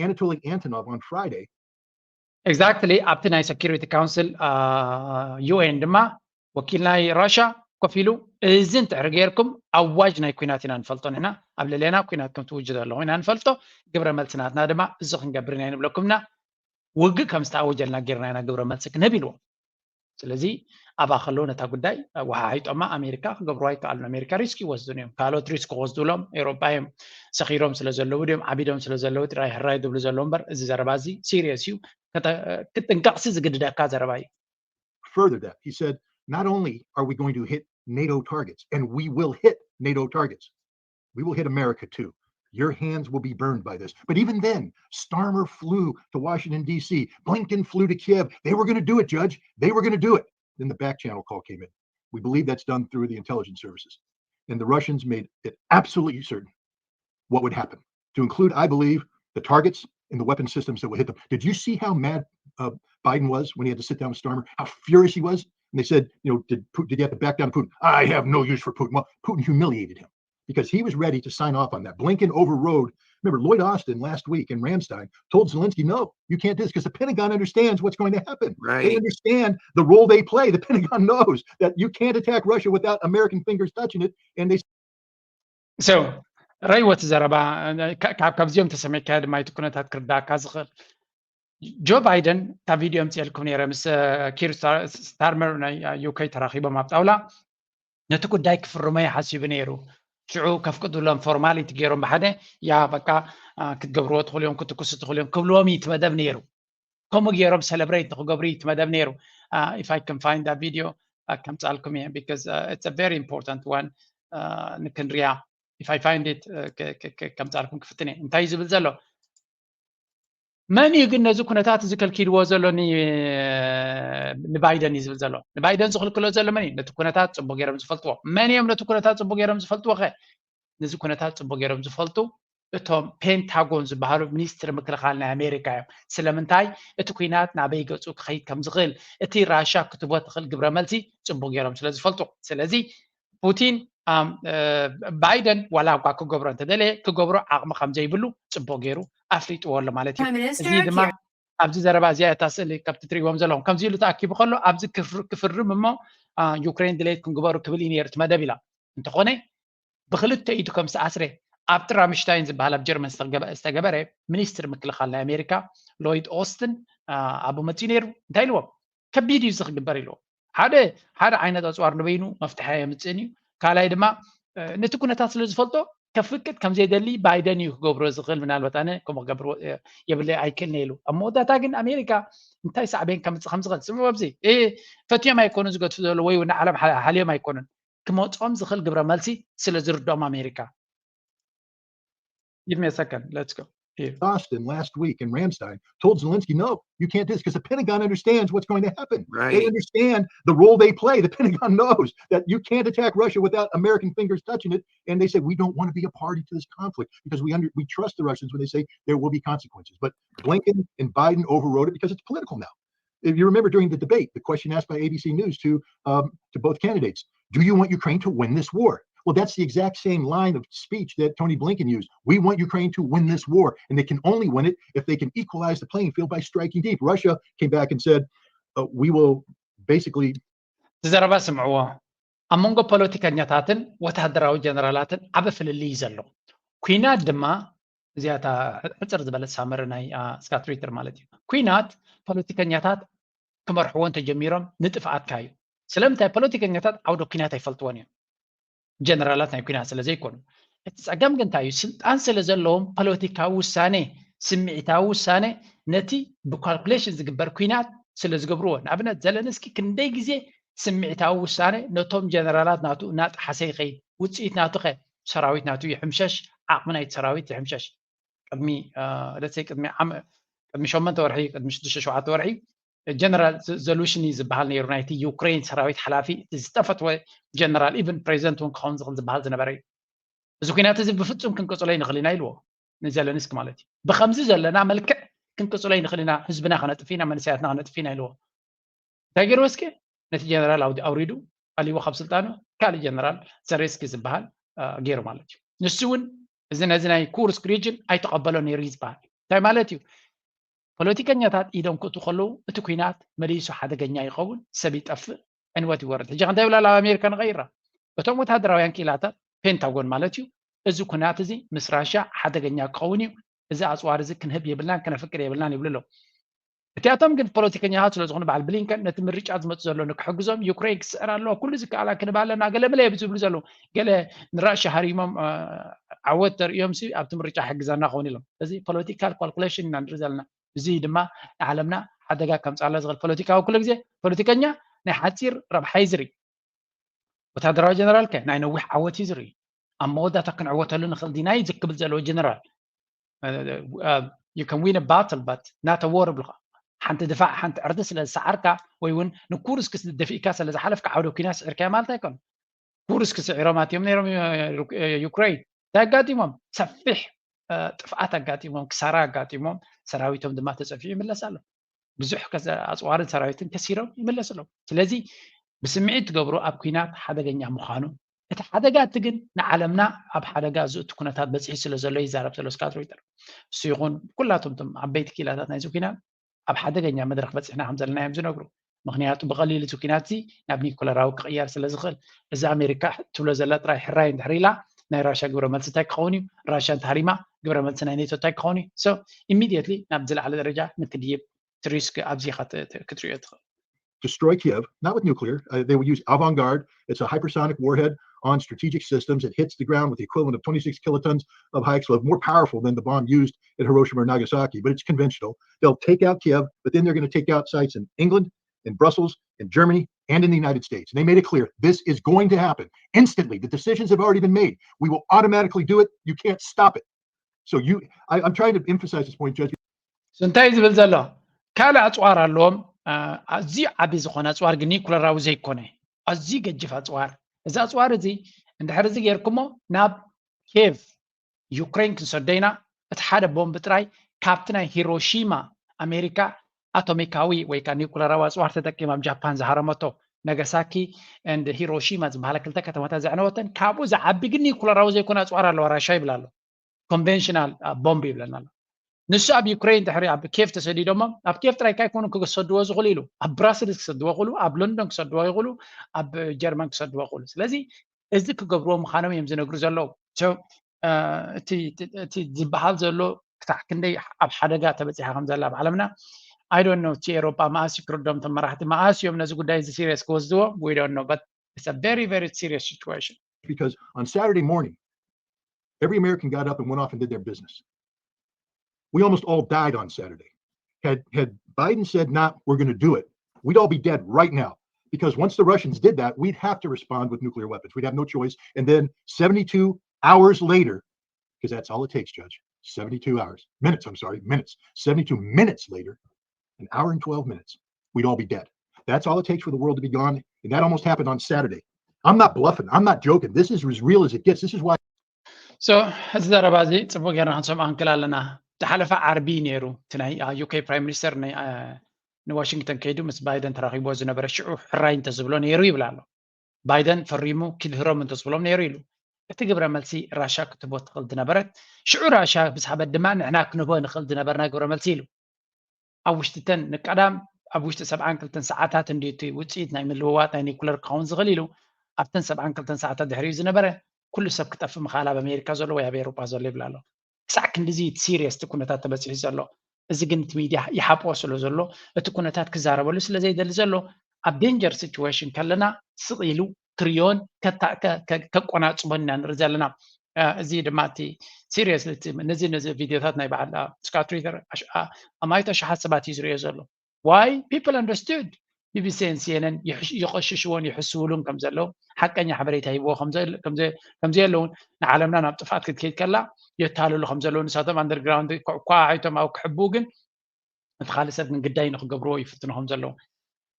Anatoly Antonov on Friday. Exactly ኣብቲ ናይ Security Council UN ድማ ወኪል ናይ ራሻ ኮፍ ኢሉ እዚ እንድሕር ጌርኩም ኣዋጅ ናይ ኩናት ኢና ንፈልጦ ንሕና ኣብ ልዕሌና ኩናት ከም ትውጅ ዘለኹም ኢና ንፈልጦ ግብረ መልሲ ናትና ድማ እዚ ክንገብር ኢና ንብለኩም ኢና ውግእ ከም ዝተኣወጀልና ጌርና ኢና ግብረ መልሲ ክንህብ ኢልዎም ስለዚ ኣብኣ ከለዉ ነታ ጉዳይ ወሓሒጦማ ኣሜሪካ ክገብሩ ኣይከኣሉን ኣሜሪካ risk ይወስዱን እዮም ካልኦት risk ክወስዱሎም ኤውሮጳ እዮም ሰኺሮም ስለ ዘለዉ ድዮም ዓቢዶም ስለ ዘለዉ ጥራይ ሕራይ ዝብሉ ዘለዉ እምበር እዚ ዘረባ እዚ serious እዩ ክትጥንቀቕሲ ዝግድደካ ዘረባ እዩ further that. He said, not only are we going to hit NATO targets, and we will hit NATO targets, we will hit America too. Your hands will be burned by this. But even then, Starmer flew to Washington, D C. Blinken flew to Kiev. They were going to do it, Judge. They were going to do it. Then the back channel call came in. We believe that's done through the intelligence services. And the Russians made it absolutely certain what would happen, to include, I believe, the targets and the weapon systems that would hit them. Did you see how mad uh, Biden was when he had to sit down with Starmer? How furious he was? And they said, you know, did, did you have to back down to Putin? I have no use for Putin. Well, Putin humiliated him because he was ready to sign off on that. Blinken overrode. Remember, Lloyd Austin last week in Ramstein told Zelensky, no, you can't do this because the Pentagon understands what's going to happen. Right. They understand the role they play. The Pentagon knows that you can't attack Russia without American fingers touching it. And they so ረይወት ዘረባ ካብ ካብዚኦም ተሰሚዕካ ድማ እቲ ኩነታት ክርዳእካ ዝኽእል ጆ ባይደን እታ ቪድዮ ምፅኤልኩም ነይረ ምስ ኪር ስታርመር ናይ ዩኬ ተራኺቦም ኣብ ጣውላ ነቲ ጉዳይ ክፍርሞ እዩ ሓሲቡ ነይሩ ሽዑ ከፍቅዱሎም formality ገይሮም ብሓደ ያ በቃ ክትገብርዎ ትኽእሉ እዮም ክትኩሱ ትኽእሉ እዮም ክብልዎም እዩ እቲ መደብ ነይሩ ከምኡ ገይሮም celebrate ንክገብሩ እዩ እቲ መደብ ነይሩ if I can find that video ከምፃልኩም እየ because it's a very important one ንክንሪያ if I find it ከምፃልኩም ክፍትን እየ እንታይ እዩ ዝብል ዘሎ መን እዩ ግን ነዚ ኩነታት እዚ ከልኪልዎ ዘሎ ንባይደን እዩ ዝብል ዘሎ ንባይደን ዝኽልክሎ ዘሎ መን እዩ ነቲ ኩነታት ፅቡቅ ገይሮም ዝፈልጥዎ መን እዮም ነቲ ኩነታት ፅቡቅ ገይሮም ዝፈልጥዎ ከ ነዚ ኩነታት ፅቡቅ ገይሮም ዝፈልጡ እቶም ፔንታጎን ዝበሃሉ ሚኒስትሪ ምክልኻል ናይ ኣሜሪካ እዮም ስለምንታይ እቲ ኩናት ናበይ ገፁ ክኸይድ ከም ዝኽእል እቲ ራሻ ክትቦ ትኽእል ግብረ መልሲ ፅቡቅ ገይሮም ስለ ዝፈልጡ ስለዚ ፑቲን ባይደን ዋላ እኳ ክገብሮ እንተደለየ ክገብሮ ዓቕሚ ከም ዘይብሉ ፅቡቅ ገይሩ ኣፍሊጥዎ ኣሎ ማለት እዩ እዚ ድማ ኣብዚ ዘረባ እዚኣ እታ ስእሊ ካብቲ ትሪእዎም ዘለኹም ከምዚ ኢሉ ተኣኪቡ ከሎ ኣብዚ ክፍርም እሞ ዩክሬን ድሌት ክንግበሩ ክብል እዩ ነይሩ እቲ መደብ ኢላ እንተኾነ ብክልተ ኢዱ ከም ዝተኣስረ ኣብ ጥራምሽታይን ዝበሃል ኣብ ጀርመን ዝተገበረ ሚኒስትር ምክልኻል ናይ ኣሜሪካ ሎይድ ኦስትን ኣብኡ መፅኡ ነይሩ እንታይ ኢልዎም ከቢድ እዩ እዚ ክግበር ኢልዎም ሓደ ሓደ ዓይነት ኣፅዋር ንበይኑ መፍትሒ ኣየምፅእን እዩ ካልኣይ ድማ ነቲ ኩነታት ስለ ዝፈልጦ ከፍቅድ ከም ዘይደሊ ባይደን እዩ ክገብሮ ዝኽእል ምናልባት ኣነ ከምኡ ክገብር የብለይ ኣይክእልን ኢሉ ኣብ መወዳእታ ግን ኣሜሪካ እንታይ ሳዕቤን ከምፅእ ከም ዝኽእል ስምዑ ኣብዚ ፈትዮም ኣይኮኑ ዝገድፉ ዘሎ ወይ ንዓለም ሓልዮም ኣይኮኑን ክመፅኦም ዝኽእል ግብረ መልሲ ስለ ዝርድኦም ኣሜሪካ Give me a second. Let's go. Here. Austin last week in Ramstein told Zelensky, no, you can't do this because the Pentagon understands what's going to happen. Right. They understand the role they play. The Pentagon knows that you can't attack Russia without American fingers touching it. And they say, we don't want to be a party to this conflict because we under, we trust the Russians when they say there will be consequences. But Blinken and Biden overrode it because it's political now. If you remember during the debate, the question asked by A B C News to um, to both candidates, do you want Ukraine to win this war? Well, that's the exact same line of speech that Tony Blinken used. We want Ukraine to win this war, and they can only win it if they can equalize the playing field by striking deep. Russia came back and said, uh, we will basically. ዘረባ ስምዕዎ ኣብ መንጎ ፖለቲከኛታትን ወታደራዊ ጀነራላትን ዓበ ፍልልይ ዘሎ ኩናት ድማ እዚኣታ ሕፅር ዝበለት ሳመሪ ናይ ስካት ሪተር ማለት እዩ ኩናት ፖለቲከኛታት ክመርሕዎ እንተጀሚሮም ንጥፍኣትካ እዩ ስለምንታይ ፖለቲከኛታት ዓውደ ኩናት ኣይፈልጥዎን እዮም ጀነራላት ናይ ኩናት ስለ ዘይኮኑ እቲ ፀገም ግን እንታይ እዩ ስልጣን ስለ ዘለዎም ፖለቲካዊ ውሳኔ ስምዒታዊ ውሳኔ ነቲ ብካልኩሌሽን ዝግበር ኩናት ስለ ዝገብርዎ ንኣብነት ዘለንስኪ ክንደይ ግዜ ስምዒታዊ ውሳነ ነቶም ጀነራላት ናቱ እናጠሓሰ ይኸይድ። ውፅኢት ናቱ ኸ? ሰራዊት ናቱ ይሕምሸሽ፣ ዓቕሚ ናይቲ ሰራዊት ይሕምሸሽ። ቅድሚ ለሰይ ቅድሚ ዓም ቅድሚ ሸመንተ ወርሒ ቅድሚ ሽዱሽተ ሸውዓተ ወርሒ ጀነራል ዘሉሽኒ ዝበሃል ነይሩ ናይቲ ዩክሬን ሰራዊት ሓላፊ፣ እቲ ዝጠፈትወ ጀነራል፣ ኢቨን ፕሬዚደንት እውን ክኸውን ዝኽእል ዝበሃል ዝነበረ እዩ። እዚ ኩናት እዚ ብፍጹም ክንቅጽሎ ይንኽእል ኢና ኢልዎ ንዘለንስኪ ማለት እዩ። ብከምዚ ዘለና መልክዕ ክንቅጽሎ ይንኽእል ኢና፣ ህዝብና ከነጥፍ ኢና፣ መንእሰያትና ከነጥፍ ኢና ኢልዎ። እንታይ ገይርዎ እስኪ? ነቲ ጀነራል ኣውሪዱ ኣሊዎ ካብ ስልጣኑ ካልእ ጀነራል ዘሬስኪ ዝበሃል ገይሩ ማለት እዩ። ንሱ እውን እዚ ነዚ ናይ ኩርስክ ሪጅን ኣይተቐበሎ ነይሩ እዩ ዝበሃል። እንታይ ማለት እዩ? ፖለቲከኛታት ኢዶም ክእቱ ከለዉ እቲ ኩናት መሊሱ ሓደገኛ ይኸውን፣ ሰብ ይጠፍእ፣ ዕንወት ይወርድ። ሕጂ ከንታይ ይብላ ኣብ ኣሜሪካ ንቐይራ፣ እቶም ወታደራውያን ክኢላታት ፔንታጎን ማለት እዩ፣ እዚ ኩናት እዚ ምስ ራሽያ ሓደገኛ ክኸውን እዩ፣ እዚ ኣፅዋር እዚ ክንህብ የብልናን ከነፍቅድ የብልናን ይብሉ ኣለዉ። እቲኣቶም ግን ፖለቲከኛታት ስለ ዝኾኑ በዓል ብሊንከን ነቲ ምርጫ ዝመፁ ዘሎ ንክሕግዞም ዩክሬን ክስዕር ኣለዎ፣ ኩሉ ዝከኣላ ክንህብ ኣለና ገለ መለ ዝብሉ ዘለዉ፣ ገለ ንራሽያ ሃሪሞም ዓወት ተርእዮም ሲ ኣብቲ ምርጫ ሕግዛና ክኸውን ኢሎም። እዚ ፖለቲካል ካልኩሌሽን ኢና ንርኢ ዘለና። እዚ ድማ ንዓለምና ሓደጋ ከምፅኣላ ዝኽእል ፖለቲካዊ ኩሉ ግዜ ፖለቲከኛ ናይ ሓፂር ረብሓ እዩ ዝርኢ። ወታደራዊ ጀነራል ከ ናይ ነዊሕ ዓወት እዩ ዝርኢ። ኣብ መወዳእታ ክንዕወተሉ ንኽእል ዲና እዩ ዝክብል ዘለዎ ጀነራል። You can win a battle but not a war ብልኻ። ሓንቲ ድፋዕ ሓንቲ ዕርዲ ስለ ዝሰዓርካ ወይ እውን ንኩርስክ ደፊእካ ስለ ዝሓለፍካ ዓውደ ኩናት ስዒርካዮ ማለት ኣይኮነን። ኩርስክ ስዒሮም ኣትዮም ነይሮም ዩክሬን። እንታይ ኣጋጢሞም? ሰፊሕ ጥፍኣት ኣጋጢሞም፣ ክሳራ ኣጋጢሞም፣ ሰራዊቶም ድማ ተፀፊዑ ይምለስ ኣሎ። ብዙሕ ኣፅዋርን ሰራዊትን ከሲሮም ይምለስ ኣለዉ። ስለዚ ብስምዒት ትገብሮ ኣብ ኩናት ሓደገኛ ምዃኑ፣ እቲ ሓደጋ እቲ ግን ንዓለምና ኣብ ሓደጋ ዝእቱ ኩነታት በፂሑ ስለ ዘሎ ይዛረብ ዘሎ ስካት ሮይተር። እሱ ይኹን ኩላቶም ቶም ዓበይቲ ክኢላታት ናይዚ ኩናት ኣብ ሓደገኛ መድረኽ በፂሕና ከም ዘለና እዮም ዝነግሩ። ምክንያቱ ብቐሊሉ እዚ ኩናት እዚ ናብ ኒኩለራዊ ክቕየር ስለ ዝኽእል፣ እዚ ኣሜሪካ ትብሎ ዘላ ጥራይ ሕራይ እንድሕር ኢላ ናይ ራሻ ግብረ መልሲ እንታይ ክኸውን እዩ? ራሻ እንተሃሪማ ግብረ መልሲ ናይ ኔቶ እንታይ ክኸውን እዩ? So immediately ናብ ዝለዓለ ደረጃ ንክድይብ እቲ ሪስክ ኣብዚ ኢኻ ክትሪኦ ትኽእል። Destroy Kiev, not with nuclear. Uh, they would use Avangard. It's a hypersonic warhead on strategic systems. It hits the ground with the equivalent of twenty-six kilotons of high explosive, more powerful than the bomb used at Hiroshima or Nagasaki, but it's conventional. They'll take out Kiev, but then they're going to take out sites in England, in Brussels, in Germany, and in the United States. And they made it clear this is going to happen instantly. The decisions have already been made. We will automatically do it. You can't stop it. So you, I, I'm trying to emphasize this point, Judge. እንታይ ዝብል ዘሎ ካልእ ኣፅዋር ኣለዎም። ኣዝዩ ዓቢ ዝኾነ ኣፅዋር ግን ኒኩለራዊ ዘይኮነ ኣዝዩ ገጅፍ ኣፅዋር። እዚ ኣፅዋር እዚ እንድሕር እዚ ጌርኩሞ ናብ ኬቭ ዩክሬን ክንሰዶ ኢና። እቲ ሓደ ቦምብ ጥራይ ካብቲ ናይ ሂሮሺማ ኣሜሪካ ኣቶሚካዊ ወይ ከዓ ኒኩለራዊ ኣፅዋር ተጠቂማ ኣብ ጃፓን ዝሃረመቶ፣ ነጋሳኪ and ሂሮሺማ ዝበሃላ ክልተ ከተማታት ዘዕነወተን፣ ካብኡ ዝዓቢ ግን ኒኩለራዊ ዘይኮነ ኣፅዋር ኣለዋ ራሻ ይብል ኣሎ። ኮንቨንሽናል ቦምብ ይብለና ኣሎ። ንሱ ኣብ ዩክሬን ድሕሪ ኣብ ኬቭ ተሰዲዶሞ፣ ኣብ ኬቭ ጥራይ ካይኮኑ ክሰድዎ ዝኽእሉ ኢሉ፣ ኣብ ብራስልስ ክሰድዎ ይኽእሉ፣ ኣብ ሎንዶን ክሰድዎ ይኽእሉ፣ ኣብ ጀርመን ክሰድዎ ይኽእሉ። ስለዚ እዚ ክገብርዎ ምዃኖም እዮም ዝነግሩ ዘለዉ። እቲ ዝበሃል ዘሎ ክታዕ ክንደይ ኣብ ሓደጋ ተበፂሓ ከም ዘላ ኣብ ዓለምና I don't know። እቲ ኤሮጳ መኣስ ክርዶም ተመራሕቲ መኣስ እዮም ነዚ ጉዳይ እዚ ሲሪየስ ክወስድዎ? We don't know, but it's a very very serious situation። Because on Saturday morning, every American got up and went off and did their business. We almost all died on Saturday. Had had Biden said, "Nah, we're going to do it," we'd all be dead right now. Because once the Russians did that, we'd have to respond with nuclear weapons. We'd have no choice. And then seventy-two hours later, because that's all it takes, Judge, seventy-two hours, minutes, I'm sorry, minutes, seventy-two minutes later, an hour and twelve minutes, we'd all be dead. That's all it takes for the world to be gone. And that almost happened on Saturday. I'm not bluffing. I'm not joking. This is as real as it gets. This is why. So እዚ ዘረባ እዚ ፅቡቅ ጌርና ክንሰምዖ ክንክእል ኣለና። ዝሓለፈ ዓርቢ ነይሩ እቲ ናይ ዩኬ ፕራይም ሚኒስተር ንዋሽንግተን ከይዱ ምስ ባይደን ተራኺብዎ ዝነበረ ሽዑ ሕራይ እንተዝብሎ ነይሩ ይብል ኣሎ። ባይደን ፈሪሙ ክድህሮም እንተዝብሎም ነይሩ ኢሉ። እቲ ግብረ መልሲ ራሻ ክትህቦ ትኽእል ዝነበረት ሽዑ ራሻ ብዝሃበት ድማ ንሕና ክንህቦ ንኽእል ዝነበርና ግብረ መልሲ ኢሉ። ኣብ ውሽጢ ተን ንቀዳም ኣብ ውሽጢ ሰብዓን ክልተን ሰዓታት እንድዩ እቲ ውፅኢት ናይ ምልውዋጥ ናይ ኒኩለር ክኸውን ዝኽእል ኢሉ ኣብተን ሰብዓን ክልተን ሰዓታት ድሕሪኡ ዝነበረ ኩሉ ሰብ ክጠፍእ ምኽኣል ኣብ ኣሜሪካ ዘሎ ወይ ኣብ ኤውሮጳ ዘሎ ይብል ኣሎ። ክሳዕ ክንድዚ እቲ ሲሪየስ እቲ ኩነታት ተበፂሑ ዘሎ። እዚ ግን እቲ ሚድያ ይሓብኦ ስለ ዘሎ እቲ ኩነታት ክዛረበሉ ስለ ዘይደሊ ዘሎ ኣብ ዴንጀር ሲቹዌሽን ከለና ስቕ ኢሉ ክሪዮን ከቆናፅቦን ኢና ንርኢ ዘለና። እዚ ድማ እቲ ሲሪየስ ነዚ ነዚ ቪድዮታት ናይ በዓል ስካት ሪተር ኣማይት ኣሽሓት ሰባት እዩ ዝሪኦ ዘሎ። Why? People understood. ቢቢሲን ሲኤንን ይቐሽሽዎን ይሕስውሉን ከም ዘለዉ፣ ሓቀኛ ሓበሬታ ሂብዎ ከም ዘየለውን፣ ንዓለምና ናብ ጥፍኣት ክትከይድ ከላ የታልሉ ከም ዘለዉ፣ ንሳቶም ኣንደርግራውንድ ኳዓይቶም ኣብ ክሕብኡ ግን እቲ ካልእ ሰብ ግን ግዳይ ንክገብርዎ ይፍትኑ ከም ዘለዉ።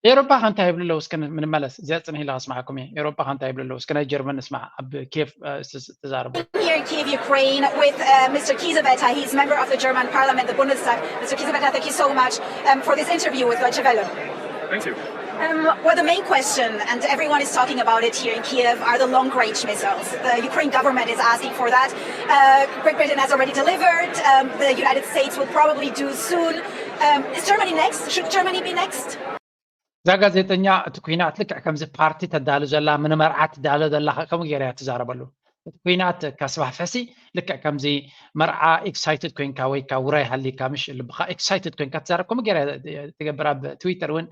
ኤሮፓ ከ እንታይ ይብሉ ኣለዉ? እስከ ንምለስ። እዚኣ ጽንሕ ኢለ ከስማዓኩም እየ። ኤሮፓ ከ እንታይ ይብሉ ኣለዉ? እስከ ናይ ጀርመን ንስማዕ። ኣብ ኪየቭ ዝተዛረቡ። Here in Kyiv, Ukraine, with uh, Mister Kizabeta. He's member of the German parliament, the Bundestag. Mister Kizabeta, thank you so much um, for this interview with Deutsche Welle. Thank you. Um, well, the main question, and everyone is talking about it here in Kiev, are the long-range missiles. The Ukraine government is asking for that. Uh, Great Britain has already delivered. Um, the United States will probably do soon. Um, is Germany next? Should Germany be next? እዛ ጋዜጠኛ እቲ ኩናት ልክዕ ከምዚ ፓርቲ ተዳሉ ዘላ፣ ምንመርዓ ትዳሎ ዘላ ከምኡ ገይራ እያ ትዛረበሉ። እቲ ኩናት ከስፋሕፍሕሲ ልክዕ ከምዚ መርዓ ኤክሳይትድ ኮይንካ ወይ ካ ውራይ ሃሊካ ምሽ ልብኻ ኤክሳይትድ ኮይንካ ትዛረብ ከምኡ ገይራ ትገብር። ኣብ ትዊተር እውን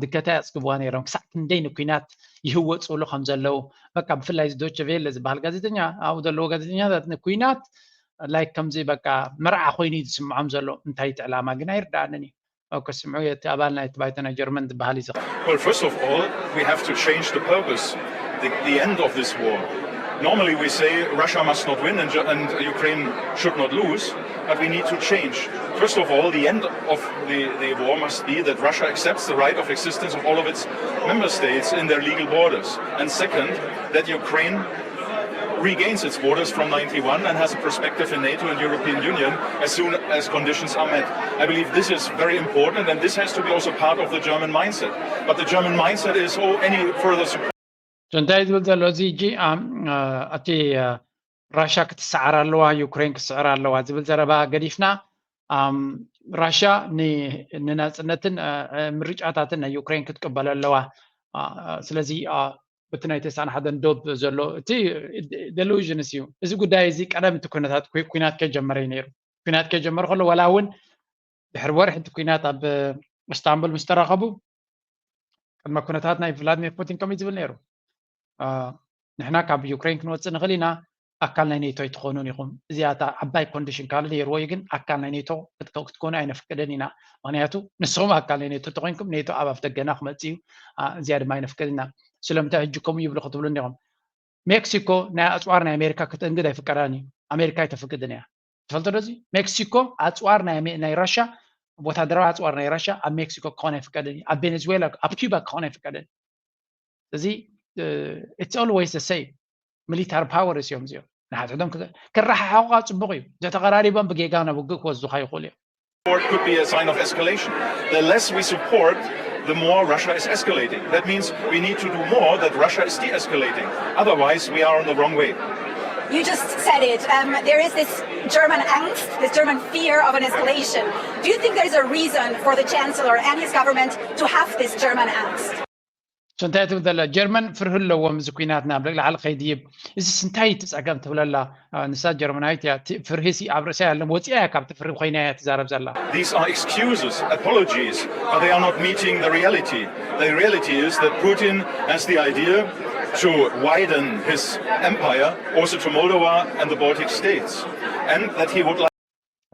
ድገታ ያጽግብዋ ነይሮም። ክሳዕ ክንደይ ንኩናት ይህወፅሉ ከም ዘለዉ በቃ ብፍላይ ዶቸ ቬለ ዝበሃል ጋዜጠኛ ኣብኡ ዘለዎ ጋዜጠኛታት ንኩናት ላይክ ከምዚ በቃ መርዓ ኮይኑ እዩ ዝስምዖም ዘሎ። እንታይ እቲ ዕላማ ግን ኣይርዳኣንን እዩ። ከስምዑ እቲ ኣባል ናይ ባይቶ ናይ ጀርመን ዝበሃል እዩ። Well, first of all, we have to change the purpose, the, the end of this war. Normally, we say Russia must not win and, and Ukraine should not lose, but we need to change. First of all, the end of the, the war must be that Russia accepts the right of existence of all of its member states in their legal borders. And second, that Ukraine regains its borders from ninety-one and has a perspective in NATO and European Union as soon as conditions are met. I believe this is very important and this has to be also part of the German mindset. But the German mindset is, oh, any further support. እንታይ ዝብል ዘሎ እዚ እጂ እቲ ራሻ ክትሰዓር ኣለዋ ዩክሬን ክትስዕር ኣለዋ ዝብል ዘረባ ገዲፍና ራሻ ንናፅነትን ምርጫታትን ናይ ዩክሬን ክትቅበል ኣለዋ። ስለዚ በቲ ናይ ተስዓን ሓደን ዶብ ዘሎ እቲ ደሉዥንስ እዩ። እዚ ጉዳይ እዚ ቀደም እቲ ኩነታት ኩናት ከይጀመረ እዩ ነይሩ። ኩናት ከይጀመረ ከሎ ዋላ እውን ድሕሪ ወርሒ እቲ ኩናት ኣብ እስታንቡል ምስ ተራኸቡ ቅድመ ኩነታት ናይ ቭላድሚር ፑቲን ከምኡ ዝብል ነይሩ። ንሕና ካብ ዩክሬን ክንወፅእ ንኽእል ኢና፣ ኣካል ናይ ኔቶ ኣይትኾኑን ኢኹም። እዚኣ እታ ዓባይ ኮንዲሽን ካልእ ነይርዎ እዩ፣ ግን ኣካል ናይ ኔቶ ክትኮኑ ኣይነፍቅድን ኢና። ምክንያቱ ንስኹም ኣካል ናይ ኔቶ ተኮይንኩም ኔቶ ኣብ ኣፍ ደገና ክመፅእ እዩ፣ እዚኣ ድማ ኣይነፍቅድን ኢና። ስለምንታይ ሕጂ ከምኡ ይብሉ ክትብሉ እንዲኹም። ሜክሲኮ ናይ ኣፅዋር ናይ ኣሜሪካ ክተእንግድ ኣይፍቀዳን እዩ። ኣሜሪካ ኣይተፍቅድን እያ። ትፈልጦ ዶ እዚ? ሜክሲኮ ኣፅዋር ናይ ራሻ፣ ወታደራዊ ኣፅዋር ናይ ራሻ ኣብ ሜክሲኮ ክኾን ኣይፍቀድን እዩ። ኣብ ቬኔዙዌላ፣ ኣብ ኪባ ክኾን ኣይፍቀድን። እዚ it's always the same። ሚሊታሪ ፓወርስ እዮም እዚኦም። ንሓድሕዶም ክረሓሓቑ ጽቡቕ እዩ። ዘተቐራሪቦም ብጌጋ ናብ ውግእ ክወስዱኻ ይኽእሉ እዮም። Support could be a sign of escalation. The less we support, the more Russia is escalating. That means we need to do more that Russia is de-escalating. Otherwise, we are on the wrong way. You just said it. Um, there is this German angst, this German fear of an escalation. Do you think there's a reason for the Chancellor and his government to have this German angst? እንታይ ትብል ዘላ ጀርመን ፍርሂ ኣለዎም እዚ ኩናት ናብ ላዕሊ ከይድይብ። እዚስ እንታይ እቲ ጸገም ትብለላ? ንሳ ጀርመናዊት እያ። ፍርሂ ሲ ኣብ ርእሳ ያለም ወፂኣ እያ ካብቲ ፍርሂ ኮይና እያ ትዛረብ ዘላ። These are excuses, apologies, but they are not meeting the reality. The reality is that Putin has the idea to widen his empire also to Moldova and the Baltic states, and that he would like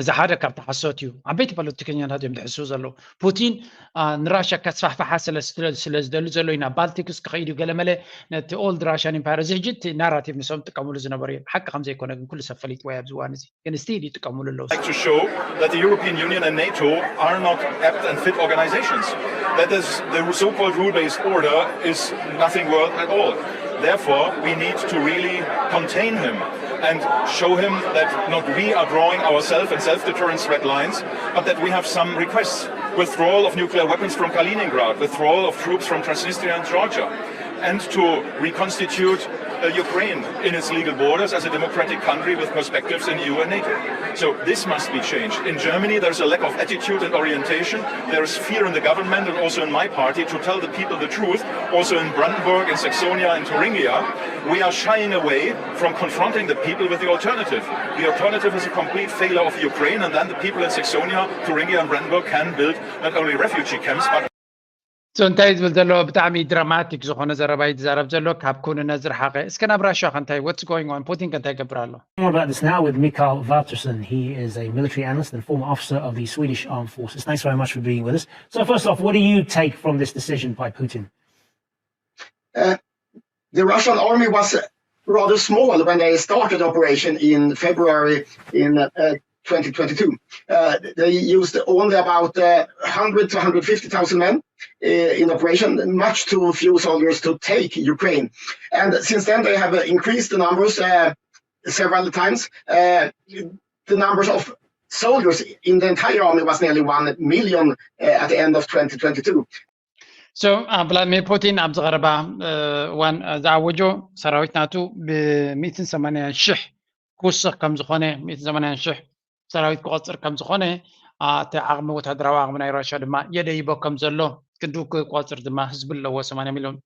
እዚ ሓደ ካብቲ ሓሶት እዩ። ዓበይቲ ፖለቲከኛታት እዮም ዝሕስቡ ዘለዉ። ፑቲን ንራሽያ ከስፋሕፍሓ ስለ ዝደሊ ዘሎ ኢና ባልቲክስ ክኸይድ እዩ ገለመለ ነቲ ኦልድ ራሽያን ኢምፓየር። እዚ ሕጂ እቲ ናራቲቭ ንሶም ጥቀምሉ ዝነበሩ እዮም። ሓቂ ከም ዘይኮነ ግን ኩሉ ሰብ ፈሊጥዎ እዩ ኣብዚ እዋን እዚ። ግን ስቲል ይጥቀምሉ ኣለዉ። To show that the European Union and NATO are not apt and fit organizations. That is, the so-called rule-based order is nothing worth at all. Therefore, we need to really contain him and show him that not we are drawing ourselves and self-deterrence red lines, but that we have some requests. Withdrawal of nuclear weapons from Kaliningrad, withdrawal of troops from Transnistria and Georgia, and to reconstitute uh, Ukraine in its legal borders as a democratic country with perspectives in E U and NATO. So this must be changed. In Germany, there's a lack of attitude and orientation. There is fear in the government and also in my party to tell the people the truth. Also in Brandenburg, in Saxonia, in Thuringia, we are shying away from confronting the people with the alternative. The alternative is a complete failure of Ukraine, and then the people in Saxonia, Thuringia, and Brandenburg can build not only refugee camps, but So እንታይ ዝብል ዘሎ ብጣዕሚ ድራማቲክ ዝኾነ ዘረባ እዩ ዝዛረብ ዘሎ፣ ካብ ኩንነት ዝረሓቐ። እስከ ናብ ራሻ ከ እንታይ፣ what's going on? ፑቲን ከ እንታይ ይገብር ኣሎ? More about this now with Mikhail Valterson. He is a military analyst and former officer of the Swedish Armed Forces. Thanks very much for being with us. So first off, what do you take from this decision by Putin? Uh, the Russian army was rather small when they started operation in February in uh, twenty twenty-two. Uh, they used only about uh, one hundred to one hundred fifty thousand men uh, in operation, much too few soldiers to take Ukraine. And since then, they have uh, increased the numbers uh, several times. Uh, the numbers of soldiers in the entire army was nearly one million uh, at the end of twenty twenty-two. So uh, ቭላድሚር ፑቲን ኣብዚ ቀረባ እዋን ዝኣወጆ ሰራዊት ናቱ ብሚእትን ሰማንያን ሽሕ ክውስኽ ከም ዝኾነ፣ ሚእትን ሰማንያን ሽሕ ሰራዊት ክቆፅር ከም ዝኾነ፣ እቲ ዓቕሚ፣ ወታደራዊ ዓቕሚ ናይ ራሻ ድማ የደይቦ ከም ዘሎ፣ ክንዱ ክቆፅር ድማ ህዝቢ ኣለዎ። ሰማንያ ሚሊዮን፣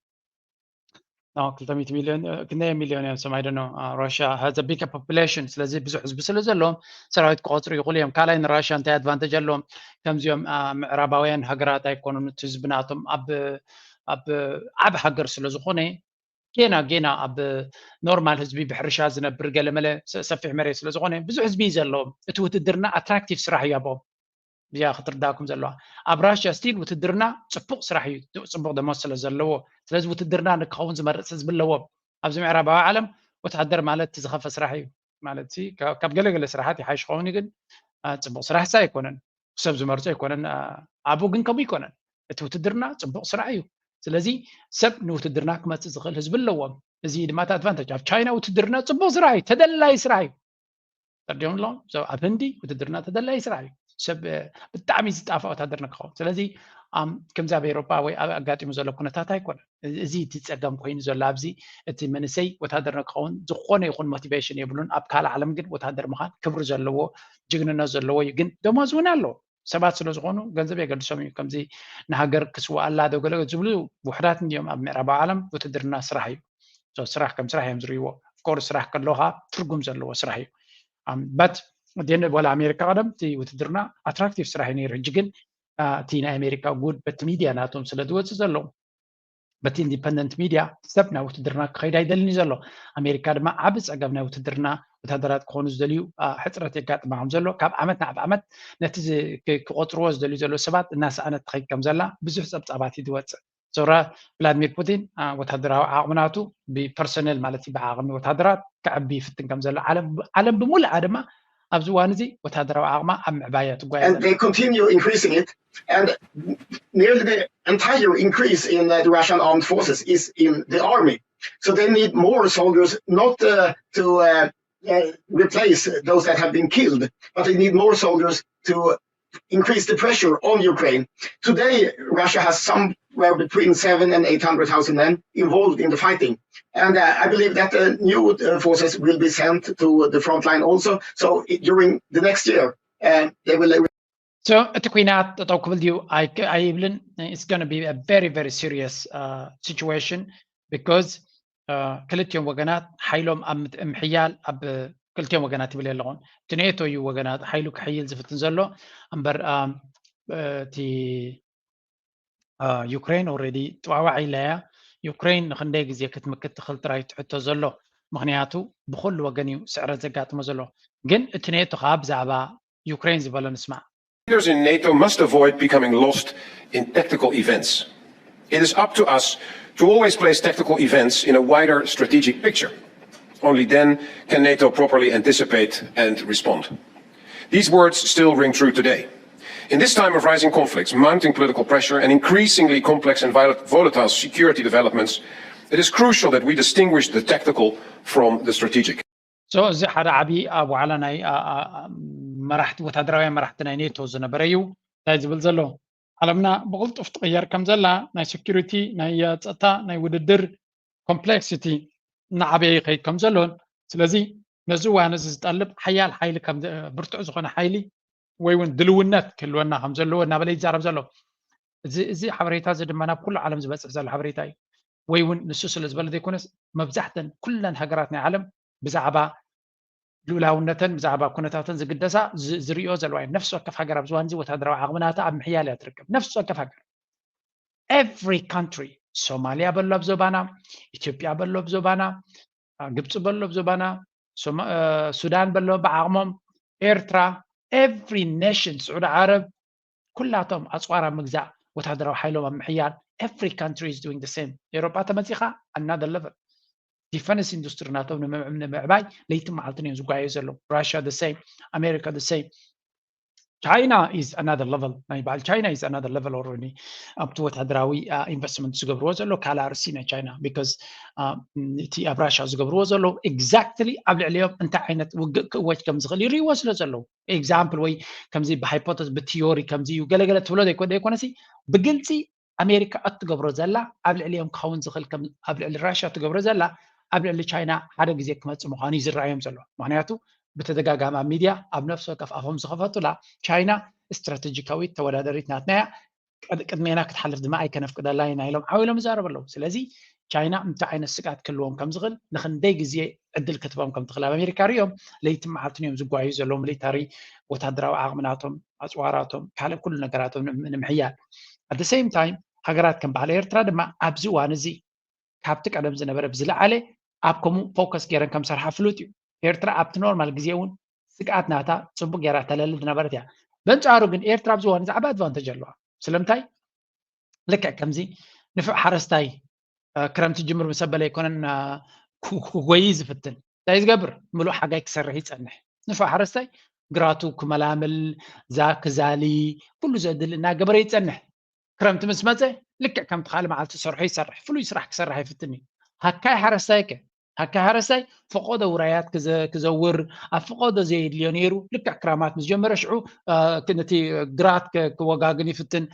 ክልተ ሚእቲ ሚሊዮን፣ ክንደይ ሚሊዮን እዮም ሰማይ ደኖ። ራሻ has a bigger population። ስለዚ ብዙሕ ህዝቢ ስለ ዘለዎም ሰራዊት ክቆፅሩ ይኽእሉ እዮም። ካልኣይ ንራሻ እንታይ ኣድቫንቴጅ ኣለዎም? ከምዚኦም ምዕራባውያን ሃገራት ኣይኮኑን። እቲ ህዝቢ ናቶም ኣብ ዓብ ሃገር ስለ ዝኾነ ጌና ጌና ኣብ ኖርማል ህዝቢ ብሕርሻ ዝነብር ገለመለ ሰፊሕ መሬት ስለ ዝኾነ ብዙሕ ህዝቢ እዩ ዘለዎም። እቲ ውትድርና ኣትራክቲቭ ስራሕ እዩ ኣብኦም። እዚኣ ክትርዳእኩም ዘለዋ። ኣብ ራሽያ ስቲል ውትድርና ፅቡቕ ስራሕ እዩ፣ ፅቡቕ ደሞዝ ስለ ዘለዎ። ስለዚ ውትድርና ንክኸውን ዝመርፅ ህዝቢ ኣለዎም። ኣብዚ ምዕራባዊ ዓለም ወታደር ማለት እቲ ዝኸፈ ስራሕ እዩ። ማለት ካብ ገለገለ ስራሓት ይሓይሽ ኸውን ግን ፅቡቕ ስራሕ ሳ ኣይኮነን። ሰብ ዝመርፆ ኣይኮነን። ኣብኡ ግን ከምኡ ኣይኮነን። እቲ ውትድርና ፅቡቕ ስራሕ እዩ። ስለዚ ሰብ ንውትድርና ክመፅእ ዝኽእል ህዝቢ ኣለዎም። እዚ ድማ እቲ ኣድቫንቴጅ። ኣብ ቻይና ውትድርና ፅቡቕ ስራሕ እዩ፣ ተደላይ ስራሕ እዩ። ተርዲኦም ኣለዎም። ኣብ ህንዲ ውትድርና ተደላይ ስራሕ እዩ። ሰብ ብጣዕሚ ዝጣፋ ወታደር ንክኸውን። ስለዚ ከምዚ ኣብ ኤሮጳ ወይ ኣብ ኣጋጢሙ ዘሎ ኩነታት ኣይኮነን። እዚ እቲ ፀገም ኮይኑ ዘሎ ኣብዚ እቲ መንእሰይ ወታደር ንክኸውን ዝኾነ ይኹን ሞቲቬሽን የብሉን። ኣብ ካልእ ዓለም ግን ወታደር ምዃን ክብሪ ዘለዎ ጅግንነት ዘለዎ እዩ። ግን ደሞዝ እውን ኣለዎ። ሰባት ስለ ዝኾኑ ገንዘብ የገድሶም እዩ። ከምዚ ንሃገር ክስዋኣላ ዶ ገለ ዝብሉ ውሕዳት እንዲዮም ኣብ ምዕራባዊ ዓለም። ውትድርና ስራሕ እዩ። ስራሕ ከም ስራሕ እዮም ዝርእይዎ። ኦፍኮርስ ስራሕ ከለኻ ትርጉም ዘለዎ ስራሕ እዩ። በት ደን ወላ ኣሜሪካ ቀደም እቲ ውትድርና ኣትራክቲቭ ስራሕ እዩ ነይሩ። ሕጂ ግን እቲ ናይ ኣሜሪካ ጉድ በቲ ሚድያ ናቶም ስለ ዝወፅእ ዘሎ በቲ ኢንዲፐንደንት ሚድያ ሰብ ናብ ውትድርና ክኸይድ ኣይደልን እዩ ዘሎ። ኣሜሪካ ድማ ዓብ ፀገም ናይ ውትድርና ወታደራት ክኾኑ ዝደልዩ ሕፅረት የጋጥማ ከም ዘሎ ካብ ዓመት ናብ ዓመት ነቲ ክቆፅርዎ ዝደልዩ ዘለዉ ሰባት እናሰኣነት ትኸይድ ከም ዘላ ብዙሕ ፀብፃባት እዩ ዝወፅእ። ሶራ ቭላድሚር ፑቲን ወታደራዊ ዓቕሚ ናቱ ብፐርሶኔል ማለት ብዓቕሚ ወታደራት ክዕቢ ይፍትን ከም ዘሎ ዓለም ብሙሉኣ ድማ ኣብዚ እዋን እዚ ወታደራዊ ዓቕማ ኣብ ምዕባያ ትጓየ And they continue increasing it. And nearly the entire increase in uh, the Russian armed forces is in the army. So they need more soldiers, not uh, to uh, uh, replace those that have been killed, but they need more soldiers to increase the pressure on Ukraine. Today, Russia has somewhere between seven and eight hundred thousand men involved in the fighting. And uh, I believe that uh, new uh, forces will be sent to the front line also. So i- during the next year, uh, they will. So እቲ ኩናት ጠጠው ክብል ድዩ ኣይብልን? It's going to be a very very serious uh, situation because ክልቲኦም ወገናት ሓይሎም ኣብ ምትእምሕያል ኣብ ክልቲኦም ወገናት ይብል ኣለኹን። እቲ ኔቶ እዩ ወገናት ሓይሉ ክሕይል ዝፍትን ዘሎ እምበር እቲ ዩክሬን ኦልሬዲ ጥዋዋዕ ኢላ እያ። ዩክሬን ንክንደይ ግዜ ክትምክት ትኽእል ጥራይ ትሕቶ ዘሎ፣ ምክንያቱ ብኩሉ ወገን እዩ ስዕረት ዘጋጥሞ ዘሎ። ግን እቲ ኔቶ ከዓ ብዛዕባ ዩክሬን ዝበሎ ንስማዕ። Leaders in NATO must avoid becoming lost in tactical events. It is up to us to always place tactical events in a wider strategic picture. Only then can NATO properly anticipate and respond. These words still ring true today. In this time of rising conflicts, mounting political pressure, and increasingly complex and volatile security developments, it is crucial that we distinguish the tactical from the strategic. So እዚ ሓደ ዓብዪ ኣብ ዋዕላ ናይ መራሕቲ ወታደራውያን መራሕቲ ናይ ኔቶ ዝነበረ እዩ። እንታይ ዝብል ዘሎ? ዓለምና ብቕልጡፍ ትቕየር ከም ዘላ፣ ናይ ሴኩሪቲ፣ ናይ ጸጥታ፣ ናይ ውድድር ኮምፕሌክሲቲ እናዓበየ ይኸይድ ከም ዘሎን፣ ስለዚ ነዚ እዋን እዚ ዝጠልብ ሓያል ሓይሊ ከም ብርቱዕ ዝኾነ ሓይሊ ወይ እውን ድልውነት ክህልወና ከም ዘለዎ እናበለ ይዛረብ ዘሎ። እዚ እዚ ሓበሬታ እዚ ድማ ናብ ኩሉ ዓለም ዝበፅሕ ዘሎ ሓበሬታ እዩ። ወይ እውን ንሱ ስለ ዝበለ ዘይኮነስ መብዛሕተን ኩለን ሃገራት ናይ ዓለም ብዛዕባ ልኡላውነተን ብዛዕባ ኩነታተን ዝግደሳ ዝሪኦ ዘለዋ እዩ። ነፍሲ ወከፍ ሃገር ኣብዚ እዋን እዚ ወታደራዊ ዓቕሚ ናታ ኣብ ምሕያል እያ ትርከብ። ነፍሲ ወከፍ ሃገር every country፣ ሶማልያ በሎ ኣብ ዞባና፣ ኢትዮጵያ በሎ ኣብ ዞባና፣ ግብፂ በሎ ኣብ ዞባና፣ ሱዳን በሎ ብዓቕሞም፣ ኤርትራ፣ every nation፣ ስዑዲ ዓረብ፣ ኩላቶም ኣፅዋር ኣብ ምግዛእ፣ ወታደራዊ ሓይሎም ኣብ ምሕያል፣ every country is doing the same። ኤሮጳ ተመፂኻ፣ another level። ዲፈንስ ኢንዱስትሪ ናቶም ንምዕባይ ለይትን መዓልትን እዮም ዝጓየዩ ዘለዉ። ራሽያ the same፣ ኣሜሪካ the same። ቻይና is another level። ናይ በዓል ቻይና is another level already። ኣብቲ ወታደራዊ ኢንቨስትመንት ዝገብርዎ ዘለዉ ካልእ ኣርእስቲ ናይ ቻይና፣ because እቲ ኣብ ራሽያ ዝገብርዎ ዘለዉ exactly ኣብ ልዕሊኦም እንታይ ዓይነት ውግእ ክእወጅ ከም ዝኽእል ይርእይዎ ስለ ዘለዉ፣ ኤግዛምፕል ወይ ከምዚ ብሃይፖተስ ብቲዮሪ ከምዚ እዩ ገለገለ ትብሎ ዘይኮነሲ፣ ብግልፂ ኣሜሪካ እትገብሮ ዘላ ኣብ ልዕሊኦም ክኸውን ዝኽእል፣ ኣብ ልዕሊ ራሽያ እትገብሮ ዘላ ኣብ ልዕሊ ቻይና ሓደ ግዜ ክመፅእ ምዃኑ እዩ ዝረኣዮም ዘሎ። ምክንያቱ ብተደጋጋሚ ኣብ ሚድያ ኣብ ነፍሲ ወከፍ ኣፎም ዝኸፈቱላ፣ ቻይና ስትራቴጂካዊት ተወዳደሪት ናትና እያ፣ ቅድሜና ክትሓልፍ ድማ ኣይከነፍቅደላ ኢና ኢሎም ዓው ኢሎም ይዛረቡ ኣለዉ። ስለዚ ቻይና እንታይ ዓይነት ስግኣት ክህልዎም ከም ዝኽእል፣ ንክንደይ ግዜ ዕድል ክትቦም ከም ትኽእል ኣብ ኣሜሪካ ሪኦም ለይትን መዓልትን እዮም ዝጓዩ ዘለዉ። ሚሊታሪ፣ ወታደራዊ ዓቕሚ ናቶም፣ ኣፅዋራቶም፣ ካልእ ኩሉ ነገራቶም ንምሕያል። At the same time ሃገራት ከም በዓል ኤርትራ ድማ ኣብዚ እዋን እዚ ካብቲ ቀደም ዝነበረ ብዝለዓለ ኣብ ከምኡ ፎከስ ገይረን ከም ዝሰርሓ ፍሉጥ እዩ። ኤርትራ ኣብቲ ኖርማል ግዜ እውን ስግኣት ናታ ፅቡቅ ገይራ ተለልድ ነበረት እያ። በንፃሩ ግን ኤርትራ ኣብዚ እዋን እዚ ዓቢ ኣድቫንተጅ ኣለዋ። ስለምንታይ? ልክዕ ከምዚ ንፉዕ ሓረስታይ ክረምቲ ጅምር ምስ ኣበለ ኣይኮነን ክጎይ ዝፍትን። እንታይ ዝገብር? ምሉእ ሓጋይ ክሰርሕ ይፀንሕ። ንፉዕ ሓረስታይ ግራቱ ክመላምል፣ ዛ ክዛሊ፣ ኩሉ ዘድሊ እናገበረ ይፀንሕ። ክረምቲ ምስ መፀ ልክዕ ከምቲ ካልእ መዓልቲ ዝሰርሖ ይሰርሕ። ፍሉይ ስራሕ ክሰርሕ ኣይፍትን እዩ። ሃካይ ሓረስታይ ከ? ሃካይ ሓረስታይ ፈቆዶ ውራያት ክዘውር፣ ኣብ ፈቆዶ ዘየድልዮ ነይሩ። ልክዕ ክራማት ምስ ጀመረ ሽዑ ነቲ ግራት ክወጋግን ይፍትን፣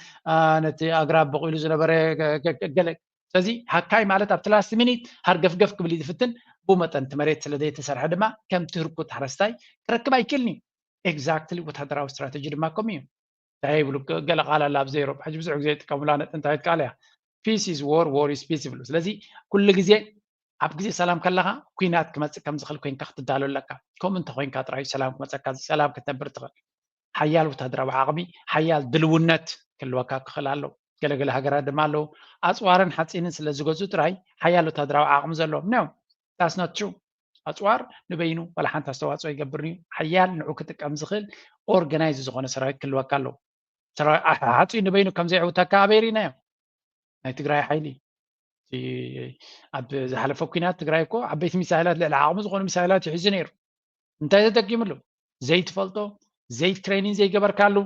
ነቲ ኣግራብ በቂሉ ዝነበረ ገለ። ስለዚ ሃካይ ማለት ኣብቲ ላስት ሚኒት ሃርገፍገፍ ክብል እዩ ዝፍትን። ብኡ መጠን እቲ መሬት ስለ ዘይተሰርሐ ድማ ከምቲ ህርኩት ሓረስታይ ክረክብ ኣይክእልን እዩ። ኤግዛክትሊ ወታደራዊ ስትራተጂ ድማ ከምኡ እዩ። እንታይ ይብሉ? ገለ ቃል ኣላ ኣብዚ ኤሮፓ ሕጂ ብዙሕ ግዜ ይጥቀሙላ፣ ነጥንታዊት ቃል እያ። Peace is war, war is peace ይብሉ። ስለዚ ኩሉ ግዜ ኣብ ግዜ ሰላም ከለኻ ኩናት ክመፅእ ከም ዝኽእል ኮይንካ ክትዳሎ ኣለካ። ከምኡ እንተኮይንካ ጥራይ ሰላም ክመፀካ፣ ሰላም ክትነብር ትኽእል። ሓያል ወታደራዊ ዓቕሚ፣ ሓያል ድልውነት ክህልወካ ክኽእል ኣለዎ። ገለገለ ሃገራት ድማ ኣለዉ ኣፅዋርን ሓፂንን ስለ ዝገዝኡ ጥራይ ሓያል ወታደራዊ ዓቕሚ ዘለዎም። No, that's not true። ኣፅዋር ንበይኑ ዋላ ሓንቲ ኣስተዋፅኦ ይገብርን እዩ። ሓያል ንዑ ክጥቀም ዝኽእል ኦርጋናይዝ ዝኾነ ሰራዊት ክህልወካ ኣለዎ። ሓፂን ንበይኑ ከም ዘይዕውተካ ኣበይ ርኢናዮ? ናይ ትግራይ ሓይሊ ኣብ ዝሓለፈ ኩናት ትግራይ እኮ ዓበይቲ ሚሳይላት፣ ልዕሊ ዓቕሚ ዝኾኑ ሚሳይላት ይሕዙ ነይሩ። እንታይ ተጠቂምሉ? ዘይትፈልጦ፣ ዘይትሬኒን ዘይገበርካሉ፣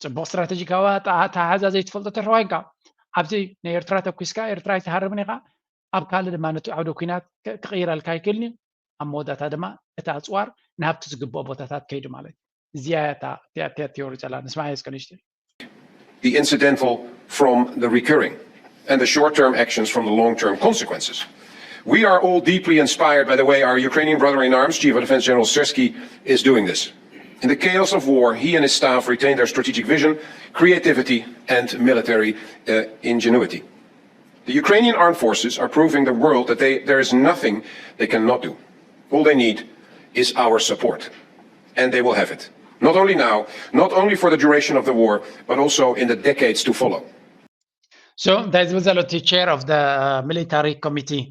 ፅቡቕ ስትራቴጂካዊ ኣተሓሕዛ ዘይትፈልጦ ተረዋይንካ ኣብዚ ናይ ኤርትራ ተኩስካ ኤርትራ ኣይትሃርምን ኢኻ። ኣብ ካልእ ድማ ነቲ ዓውደ ኩናት ክቕይረልካ ኣይክእልን እዩ። ኣብ መወዳእታ ድማ እቲ ኣፅዋር ናብቲ ዝግብኦ ቦታታት ከይዱ ማለት እዩ። እዚኣ እያ እታ ቲዮሪ ዘላ ንስማዕ እስከ ንእሽተይ። The incidental from the recurring, and the short-term actions from the long-term consequences. We are all deeply inspired by the way our Ukrainian brother-in-arms, Chief of Defense General Syrsky, is doing this. In the chaos of war, he and his staff retain their strategic vision, creativity, and military uh, ingenuity. The Ukrainian armed forces are proving the world that they, there is nothing they cannot do. All they need is our support. And they will have it. Not only now, not only for the duration of the war, but also in the decades to follow. So እንታይ ዝብል ዘሎ እቲ chair of the military committee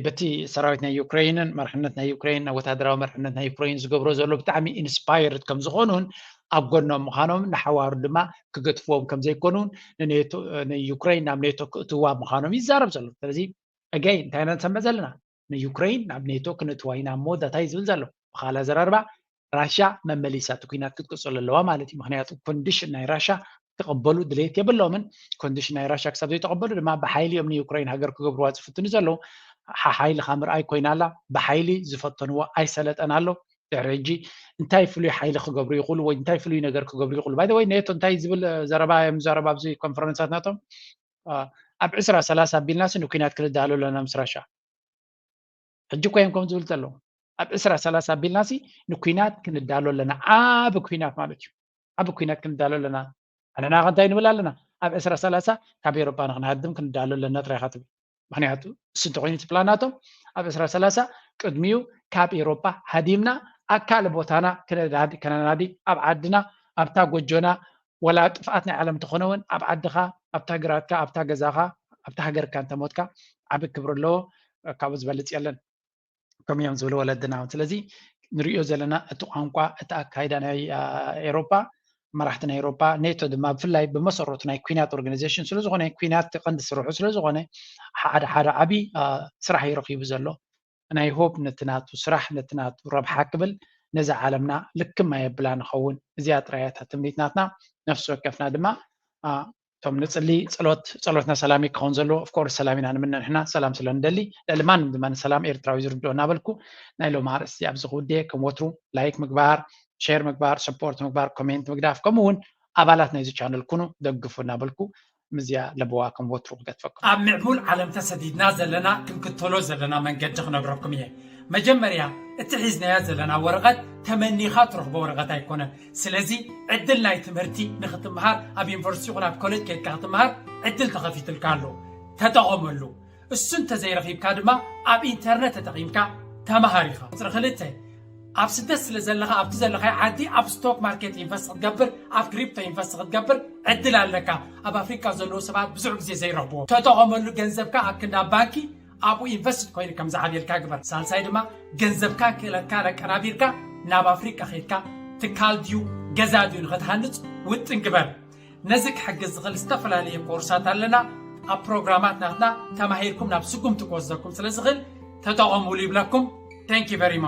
በቲ ሰራዊት ናይ ዩክሬንን መርሕነት ናይ ዩክሬን ወታደራዊ መርሕነት ናይ ዩክሬን ዝገብሮ ዘሎ ብጣዕሚ ኢንስፓየርድ ከም ዝኾኑን ኣብ ጎኖም ምዃኖም ንሓዋሩ ድማ ክገድፍዎም ከም ዘይኮኑን ንኔቶ ንዩክሬን ናብ ኔቶ ክእትዋ ምዃኖም ይዛረብ ዘሎ። ስለዚ ኣገይ እንታይ ኢና ንሰምዕ ዘለና? ንዩክሬን ናብ ኔቶ ክነእትዋ ኢና ኣብ መወዳእታ እዩ ዝብል ዘሎ። ብኻልእ ኣዘራርባ ራሽያ መመሊሳ እቲ ኩናት ክትቅፅሎ ኣለዋ ማለት እዩ። ምክንያቱ ኮንዲሽን ናይ ራሽያ ክቕበሉ ድሌት የብሎምን። ኮንዲሽን ናይ ራሽያ ክሳብ ዘይተቐበሉ ድማ ብሓይሊ እዮም ንዩክሬን ሃገር ክገብርዋ ዝፍትኑ ዘለዉ። ሓይልኻ ምርኣይ ኮይና ኣላ። ብሓይሊ ዝፈተንዎ ኣይሰለጠን ኣሎ። ድሕሪ ሕጂ እንታይ ፍሉይ ሓይሊ ክገብሩ ይኽእሉ ወይ እንታይ ፍሉይ ነገር ክገብሩ ይኽእሉ? ባይ ወይ ኔቶ እንታይ ዝብል ዘረባ እዮም ዘረባ ኣብዚ ኮንፈረንሳት ናቶም ኣብ ዕስራ ሰላሳ ኣቢልናሲ ንኩናት ክንዳሎ ኣለና ምስ ራሻ። ሕጂ እኮ እዮም ከም ዝብል ዘለዉ ኣብ ዕስራ ሰላሳ ኣቢልናሲ ንኩናት ክንዳሎ ኣለና። ዓብ ኩናት ማለት እዩ። ዓብ ኩናት ክንዳሎ ኣለና። ኣነና እንታይ ንብል ኣለና? ኣብ ዕስራ ሰላሳ ካብ ኤሮጳ ንክንሃድም ክንዳሎ ኣለና ጥራይ ኢኻ ትብል። ምክንያቱ እሱ እንተኮይኑ እቲ ፕላናቶም ኣብ ዕስራ ሰላሳ ቅድሚኡ ካብ ኤሮጳ ሃዲምና ኣብ ካልእ ቦታና ከነናዲ ኣብ ዓድና ኣብታ ጎጆና ወላ ጥፍኣት ናይ ዓለም እንተኾነ እውን ኣብ ዓድኻ ኣብታ ግራትካ ኣብታ ገዛኻ ኣብታ ሃገርካ እንተሞትካ ዓቢ ክብሪ ኣለዎ። ካብኡ ዝበልፅ የለን። ከም እዮም ዝብሉ ወለድና እውን ስለዚ ንሪኦ ዘለና እቲ ቋንቋ እቲ ኣካይዳ ናይ ኤሮፓ መራሕቲ ናይ ኤሮፓ ኔቶ ድማ ብፍላይ ብመሰረቱ ናይ ኩናት ኦርጋናይዜሽን ስለዝኾነ ኩናት ቀንዲ ስርሑ ስለዝኾነ ሓደ ሓደ ዓብዪ ስራሕ ይረኪቡ ዘሎ ናይ ሆፕ ነቲ ናቱ ስራሕ ነቲ ናቱ ረብሓ ክብል ነዛ ዓለምና ልክም ኣየብላ ንኸውን እዚኣ ጥራያታ ትምኒት ናትና ነፍሲ ወከፍና ድማ እቶም ንፅሊ ፀሎት ፀሎትና ሰላም ክኸውን ዘለዎ ኦፍኮርስ ሰላም ኢና ንምነ ንሕና ሰላም ስለ ንደሊ ልዕሊ ማንም ድማ ንሰላም ኤርትራዊ ዝርድኦ እናበልኩ ናይ ሎም ኣርእስቲ ኣብዚ ክውድየ ከም ወትሩ ላይክ ምግባር ሼር ምግባር ሰፖርት ምግባር ኮሜንት ምግዳፍ ከምኡ እውን ኣባላት ናይዚ ቻነል ኩኑ ደግፉ እናበልኩ ምዝያ ለበዋ ከም ወትሩ ክገጥፈኩም ኣብ ምዕቡል ዓለም ተሰዲድና ዘለና ክንክተሎ ዘለና መንገዲ ክነግረኩም እየ መጀመርያ እቲ ሒዝናያ ዘለና ወረቐት ተመኒኻ ትረኽቦ ወረቐት ኣይኮነን ስለዚ ዕድል ናይ ትምህርቲ ንክትምሃር ኣብ ዩኒቨርሲቲ ይኹን ኣብ ኮሌጅ ከይድካ ክትምሃር ዕድል ተኸፊትልካ ኣሎ ተጠቐመሉ እሱ እንተዘይረኺብካ ድማ ኣብ ኢንተርነት ተጠቒምካ ተምሃር ኢኻ ቁፅሪ ክልተ ኣብ ስደት ስለ ዘለኻ ኣብቲ ዘለኻይ ዓዲ ኣብ ስቶክ ማርኬት ኢንቨስት ክትገብር ኣብ ክሪፕቶ ኢንቨስት ክትገብር ዕድል ኣለካ ኣብ ኣፍሪካ ዘለዉ ሰባት ብዙሕ ግዜ ዘይረኽብዎ ተጠቐመሉ ገንዘብካ ኣብ ክንዳ ባንኪ ኣብኡ ኢንቨስት ኮይኑ ከም ዝዓብየልካ ግበር ሳልሳይ ድማ ገንዘብካ ክእለትካ ለቀናቢርካ ናብ ኣፍሪቃ ከይድካ ትካል ድዩ ገዛ ድዩ ንክትሃንፅ ውጥን ግበር ነዚ ክሕግዝ ዝኽእል ዝተፈላለየ ኮርሳት ኣለና ኣብ ፕሮግራማት ናትና ተማሂርኩም ናብ ስጉምቲ ክወስደኩም ስለ ዝኽእል ተጠቐሙሉ ይብለኩም thank you very much